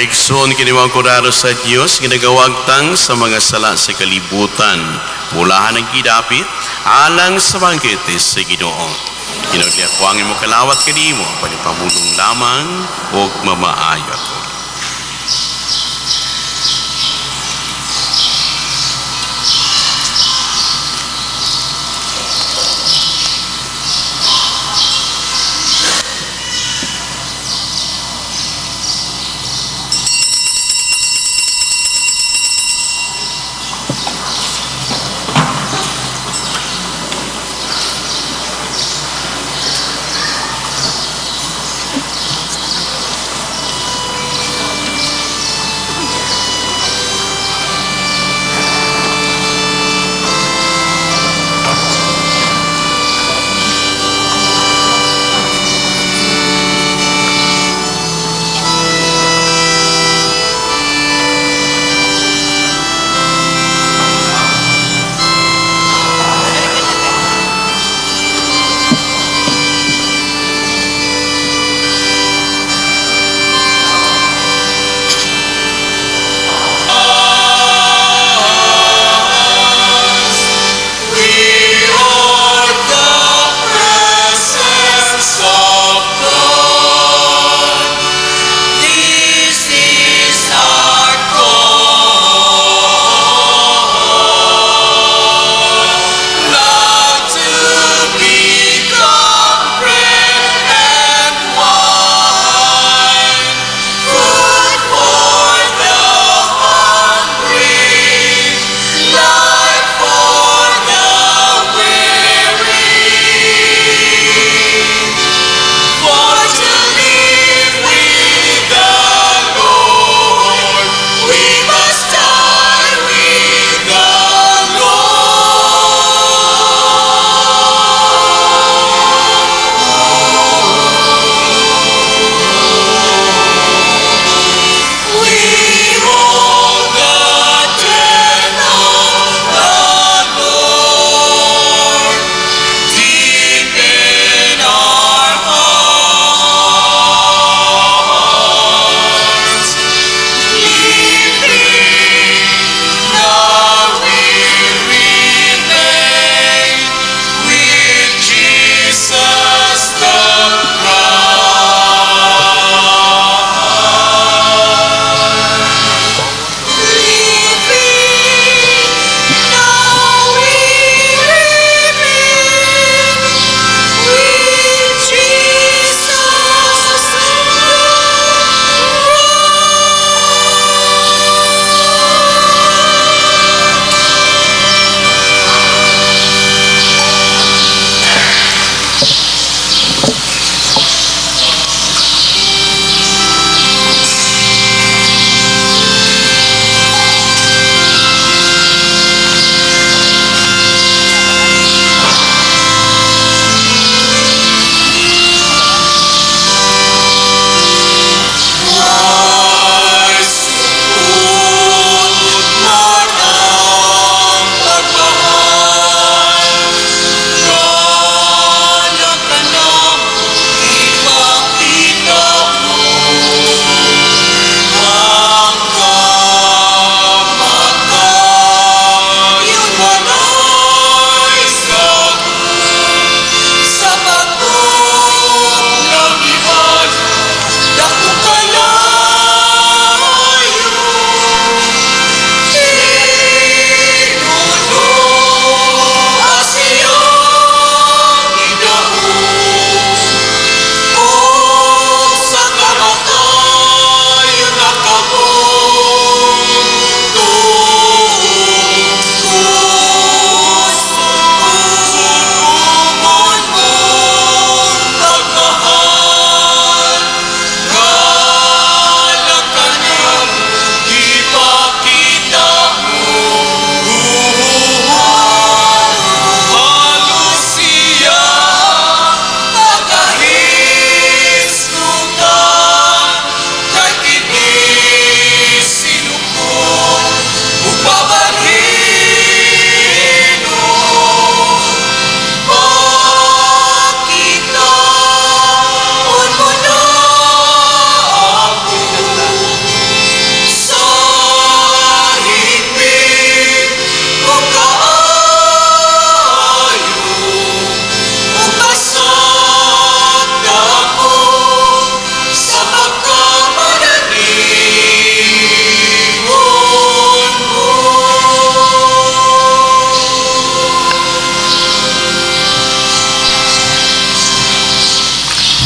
Igsoon kiniwang kuraro sa Dios ginagawagtang sa mga sala sa kalibutan. Mulahan ang gidapit alang sa bangkete sa Ginoo. Ginoo ako ang imong kalawat kanimo, panipamulong lamang ug mamaayo ako.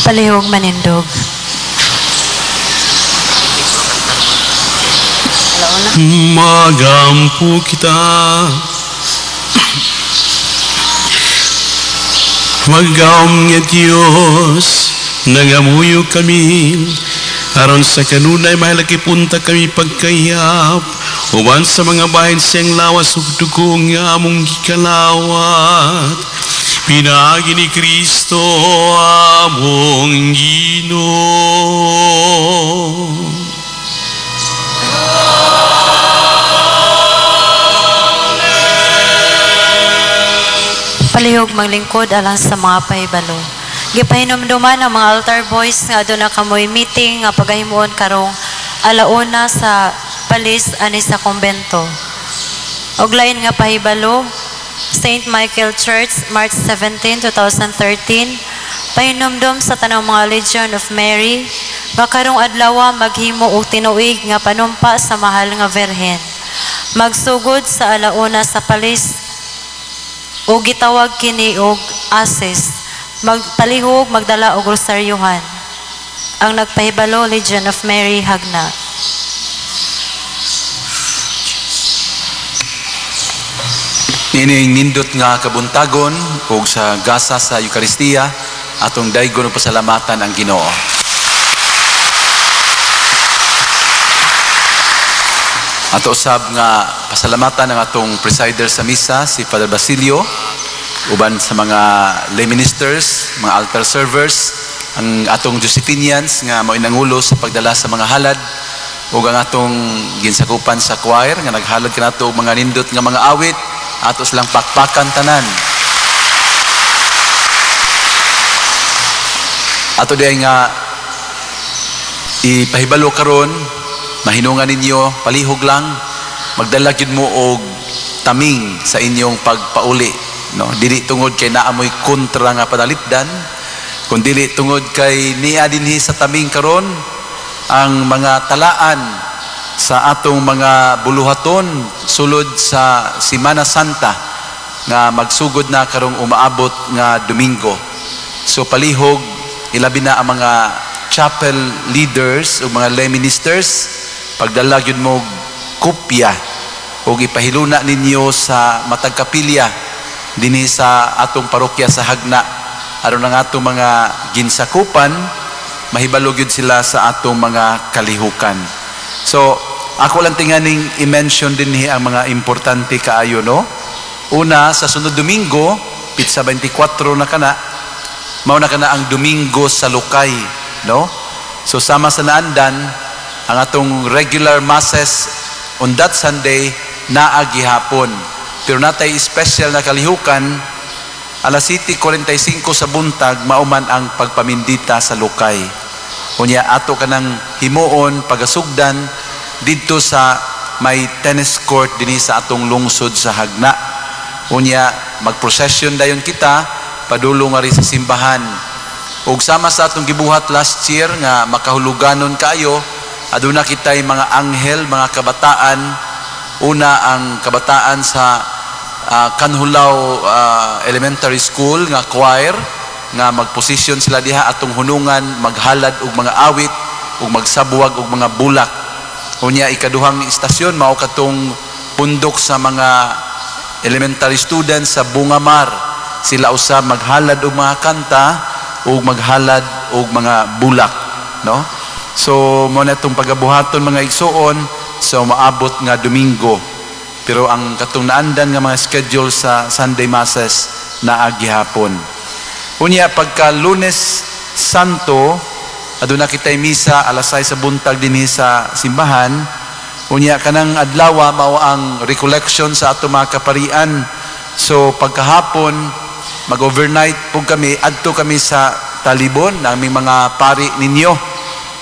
Palihog manindog.
Magampo kita. Maggaom nga Diyos, nangamuyo kami, aron sa kanunay mahalakipunta kami pagkayap, uban sa mga bahin siyang lawas ug dugo nga among gikalawat. Pinaagi ni Kristo among Ginoo.
Palihog maglingkod alang sa mga pahibalo. Gipahinumduman ang mga altar boys nga aduna kamoy meeting nga pagahimuon karong alauna sa palis ani sa kumbento. Og lain nga pahibalo, St. Michael Church, March 17, 2013, pahinumdum sa tanang mga Legion of Mary nga karong adlaw maghimo og tinuig nga panumpa sa mahal nga Birhen. Magsugod sa alauna sa palis o gitawag kini og ases, magpalihog magdala og rosaryuhan. Ang nagpahibalo, Legion of Mary, Hagna.
Niining nindot nga kabuntagon ug sa gasa sa Eukaristiya atong daygon og pasalamatan ang Ginoo. Ato usab nga pasalamatan ang atong presider sa misa, si Father Basilio, uban sa mga lay ministers, mga altar servers, ang atong Josephinians nga mao'y nangulo sa pagdala sa mga halad, ug ang atong ginsakupan sa choir nga naghalad kanato og mga nindot nga mga awit, ato silang pakpakan tanan. Ato diay nga ipahibalo karon, mahinungan ninyo, palihog lang, magdala gyud mo og taming sa inyong pagpauli, no? Dili tungod kay naamoy kontra nga panalipdan, kun dili tungod kay niya dinhi sa taming karon ang mga talaan sa atong mga buluhaton sulod sa Semana Santa nga magsugod na karong umaabot nga Domingo. So palihog, ilabi na ang mga chapel leaders o mga lay ministers, pagdala gyud mo kopya ug ipahiluna ninyo sa matag kapilya dinhi sa atong parokya sa Hagna, aron ang atong mga ginsakupan mahibalo gyud sila sa atong mga kalihukan. So ako lang tinganing i-mention dinhi ang mga importante kaayo, no? Una, sa sunod Domingo, pitsa 24 na kana, mao na kana ang Domingo sa Lukay, no? So sama sa naandan, ang atong regular masses on that Sunday naa gihapon. Pero natay special na kalihukan, alas 7:45 sa buntag mauman ang pagpamindita sa Lukay. Unya ato kanang himuon pagasugdan didto sa may tennis court dinhi sa atong lungsod sa Hagna. Unya magprocession dayon kita padulong nga rin sa simbahan. Ug sama sa atong gibuhat last year nga makahuluganon kaayo, aduna kitay mga anghel, mga kabataan. Una ang kabataan sa Kanhulaw Elementary School nga choir nga magposisyon sila diha atong hunungan, maghalad og mga awit ug magsabwag og mga bulak. Unya ikaduhang istasyon mao katong pundok sa mga elementary students sa Bungamar. Sila usab maghalad og mga kanta ug maghalad og mga bulak, no? So mo na itong pagabuhaton mga igsuon sa umaabot nga Domingo. Pero ang katong naandan nga mga schedule sa Sunday Masses naa gihapon. Unya pagka Lunes Santo, aduna kitay misa alas 6 sa buntag dinhi sa simbahan. Unya kanang adlaw mao ang recollection sa ato mga kaparian. So pagkahapon mag-overnight pug kami, adto kami sa Talibon, naming mga pari ninyo,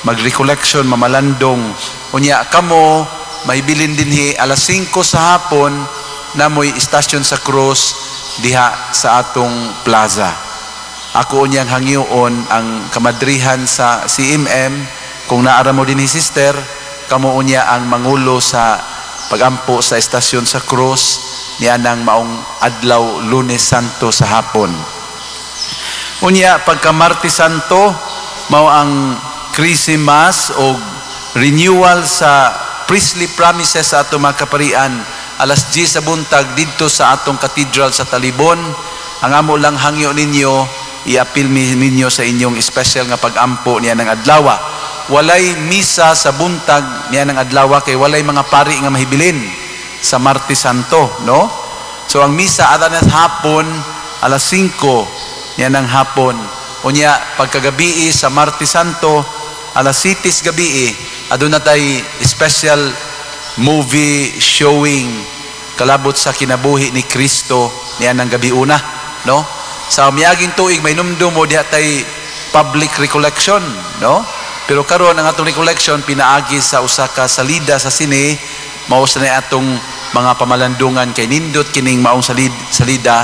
mag-recollection, mamalandong. Unya kamo maibilin dinhi alas 5 sa hapon namoy istasyon sa krus diha sa atong plaza. Ako unyang hangyoon ang kamadrihan sa CMM, kung naara mo dinhi sister, kamo unya ang mangulo sa pagampo sa estasyon sa krus niya nang maong adlaw Lunes Santo sa hapon. Unya pagka Martes Santo, mao ang Chrism Mass o renewal sa priestly promises sa atong mga kaparian alas 10 sa buntag didto sa atong cathedral sa Talibon. Ang amo lang hangyo ninyo, iapil ninyo sa inyong special nga pag-ampo niya ng adlaw. Walay misa sa buntag niya ng adlaw kay walay mga pari nga mahibilin sa Martes Santo, no? So ang misa ada na hapon alas 5 niya ng hapon. Unya pagkagabi sa Martes Santo alas 7 gabi, aduna tay special movie showing kalabot sa kinabuhi ni Kristo niya ng gabi una, no? Sa miaging tuig may numdum mo diha tay public recollection, no? Pero karon ang atong recollection pinaagi sa usa ka salida sa sine, mao sa na atong mga pamalandungan kay nindot kining maong salida,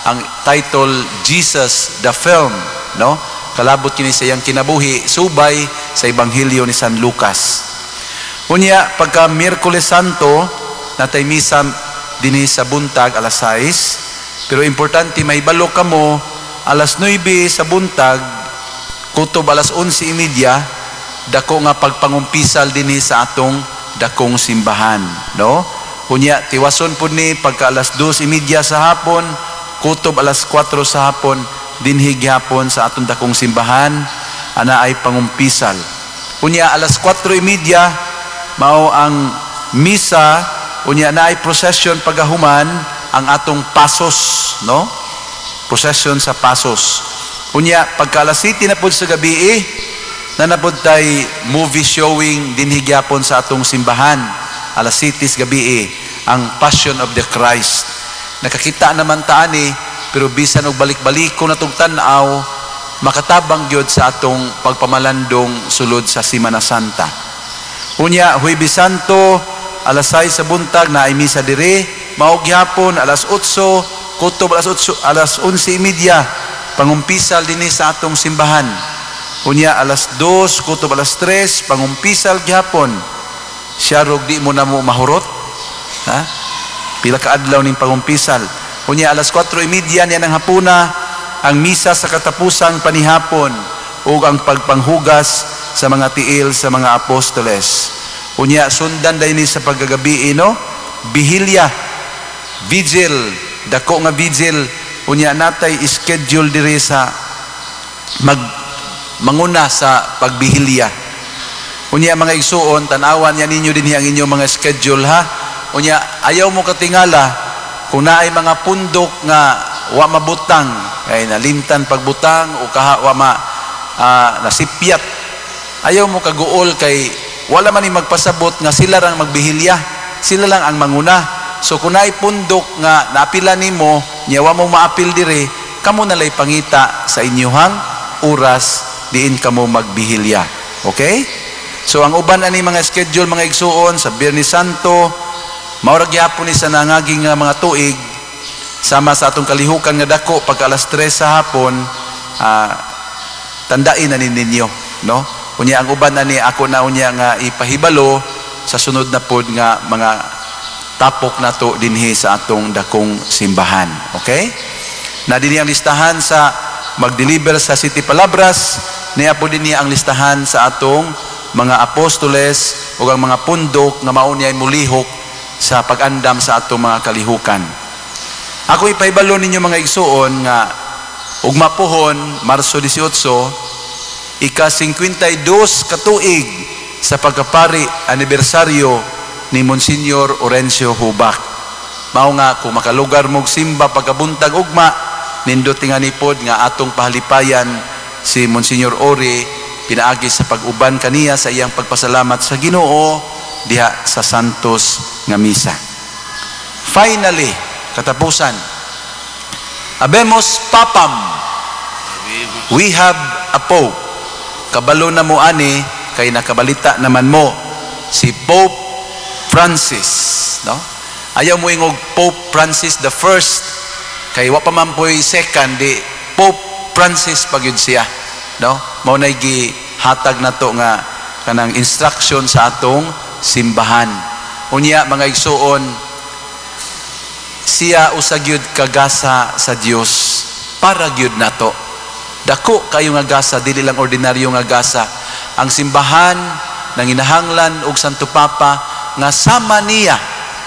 ang title Jesus the Film, no? Kalabot kini sa iyang kinabuhi subay sa Ebanghelyo ni San Lucas. Unya pagka Miyerkules Santo natay misa dinhi sa buntag alas 6, pero importante mahibalo kamo alas 9 sa buntag kutob alas 11:30 dako nga pagpangumpisal dinhi sa atong dakong simbahan, no? Unya tiwason pud ni pagka alas 2:30 sa hapon kutob alas 4 sa hapon dinhi gihapon sa atong dakong simbahan ana ay pangumpisal. Unya alas 4:30 mao ang misa, unya na ay procession pagahuman ang atong pasos, no? Procession sa pasos. Unya pagka alas 7 na pud sa gabi na napud tay movie showing dinhi gyapon sa atong simbahan alas 7 sa gabi, ang Passion of the Christ. Nakakita naman ta ani, pero bisan og balik-baliko na tong tan-aw, makatabang gyud sa atong pagpamalandong sulod sa Semana Santa. Unya Huwebes Santo alas 6 sa buntag na ay misa dire, mao gihapon alas 8 kutob alas 8 alas 11:30 pangumpisal dinhi sa atong simbahan. Unya alas 2 kutob alas 3 pangumpisal gihapon. Siya rog di mo na mo mahurot, ha? Pila ka adlaw ning pangumpisal. Unya alas 4:30 niya ng hapuna ang misa sa katapusang panihapon ug ang pagpanghugas sa mga tiil sa mga apostoles. Unya sundan dayni sa paggagabi, no? Bihilya, vigil, dako nga vigil. Unya natay schedule diri sa mag manguna sa pagbihilya. Unya mga igsuon, tan-awan niya ninyo dinhi ang inyong mga schedule, ha. Unya ayaw mo katingala kung naay mga pundok nga wa mabutang, kay nalimtan pagbutang o kaha wa ma nasipyat. Ayaw mo kaguol kay wala man ni magpasabot nga sila rang magbihilya, sila lang ang manguna. So kung naay pundok nga naapila nimo, nya wa mo maapil dire, kamo nalay pangita sa inyuhang oras diin kamo magbihilya. Okay? So ang uban ani mga schedule mga igsuon sa Biyernes Santo, mao ra gyapon ni sa nangaging nga mga tuig sama sa atong kalihukan nga dako pagka alas 3 sa hapon, tandain na ni ninyo, no? Unya ang uban ani ako na unya nga ipahibalo sa sunod na pod nga mga tapok nato dinhi sa atong dakong simbahan. Okay? Na dinhi ang listahan sa mag-deliver sa City Palabras, niya po dinhi ang listahan sa atong mga apostoles o ang mga pundok nga mao niya mulihok sa pag-andam sa atong mga kalihukan. Ako ipahibalo ninyo mga igsuon nga ugma pohon Marso 18, ika-52 katuig sa pagkapari anibersaryo ni Monsignor Orencio Hubak. Mao nga kung makalugar mog simba pagkabuntag ugma, nindot nga nipod nga atong pahalipayan si Monsignor Ori pinaagi sa pag-uban kaniya sa iyang pagpasalamat sa Ginoo diha sa Santos nga misa. Finally, katapusan. Habemus Papam. We have a Pope. Kabalo na mo ani kay nakabalita naman mo si Pope Francis, no? Ayaw mo ingog Pope Francis the First kay wa pa man po'y second, di Pope Francis pa gyud siya, no? Mao nay gihatag nato nga kanang instruction sa atong simbahan. Unya mga igsuon, siya usa gyud kagasa sa Dios para gyud nato. Dako kayo nga gasa, dili lang ordinaryo nga gasa. Ang simbahan nanginahanglan og Santo Papa nga sama niya,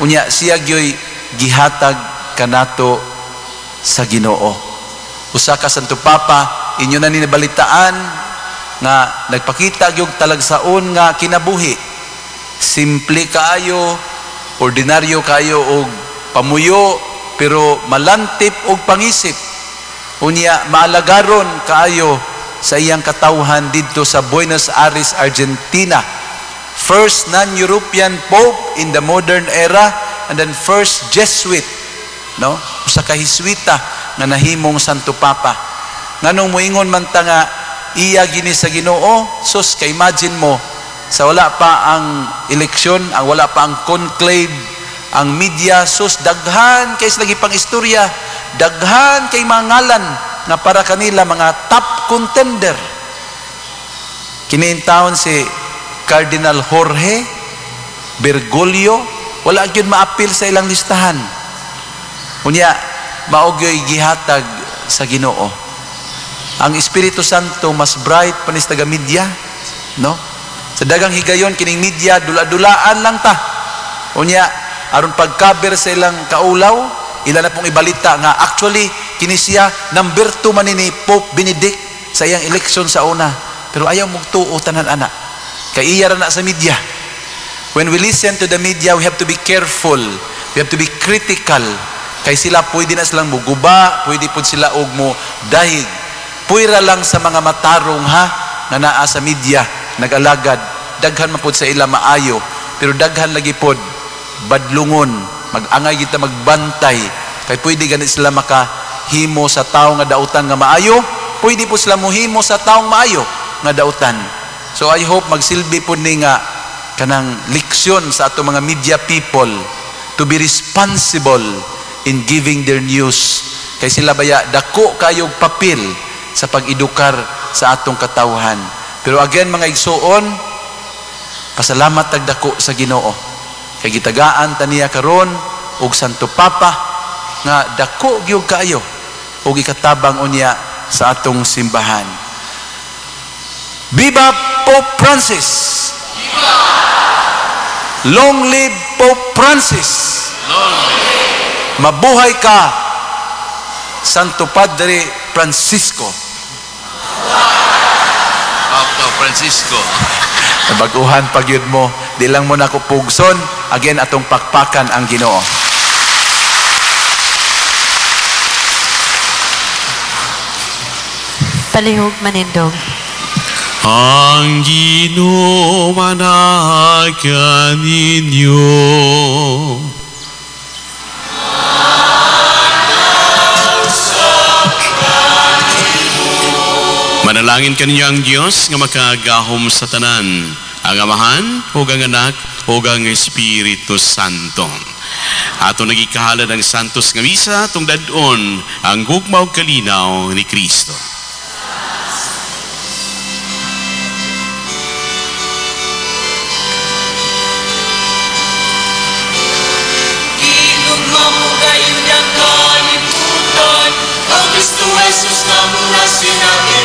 unya siya gyoy gihatag kanato sa Ginoo. Usa ka Santo Papa inyo na ni nabalitaan nga nagpakita gyud talagsaon nga kinabuhi. Simple kaayo, ordinaryo kaayo og pamuyo, pero malantip og pangisip. Unya maalagaron kaayo sa iyang katawhan didto sa Buenos Aires, Argentina. First non-European pope in the modern era, and then first Jesuit, no? Usa ka Jesuita nga nahimong Santo Papa. Nganong moingon man ta nga iya gini sa Ginoo, sus, kay imagine mo sa wala pa ang eleksyon, ang wala pa ang conclave, ang media, sus, daghan kay sila gipang istorya, daghan kay mga ngalan nga para kanila mga top contender. Kini taon si Cardinal Jorge Bergoglio, wala gyud maapil sa ilang listahan. Unya mao gyoy gihatag sa Ginoo. Ang Espiritu Santo mas bright pa ni sa taga media, no? Sa dagang higayon kining media dula-dulaan lang ta. Unya aron pagkaber sa ilang kaulaw, ila na pong ibalita nga actually kini siya number 2 man ni Pope Benedict sa iyang election sa una. Pero ayaw mugtuo tanan ana. Kay iya ra na sa media. When we listen to the media, we have to be careful. We have to be critical. Kay sila pwede na silang muguba, pwede pud sila og mo dahig. Puwera lang sa mga matarong ha nga naa sa media nag-alagad, daghan man pud sa ila maayo, pero daghan lagi pod badlungon, mag-angay kita magbantay kay pwede gani sila makahimo sa tawo nga dautan nga maayo, pwede po sila mohimo sa taong maayo nga dautan. So I hope magsilbi pod ni nga kanang leksyon sa ato mga media people to be responsible in giving their news, kay sila baya dako kayog papel sa pag-edukar sa atong katawhan. Pero again mga igsuon, pasalamat tag dako sa Ginoo kay gitagaan ta niya karon og Santo Papa nga dako gyud kaayo og ikatabang unya sa atong simbahan. Viva Pope Francis! Viva! Long live Pope Francis!
Long live!
Mabuhay ka, Santo Padre Francisco.
Papa Francisco.
Nabaguhan pag yun mo, di lang mo na ko pugson. Again, atong pakpakan ang Ginoo.
Palihog manindog.
Ang Ginoo manahagan ninyo. Manalangin kaninyo ang Dios nga makagahom sa tanan, ang Amahan, ug ang Anak, ug ang Espiritu Santo. Ato nagikahalad ang Santos nga Misa tungdadon ang gugma ug kalinaw ni Kristo.
Gihugma mo gayud ang kalibutan, ang Kristo Jesus na mura sinabi.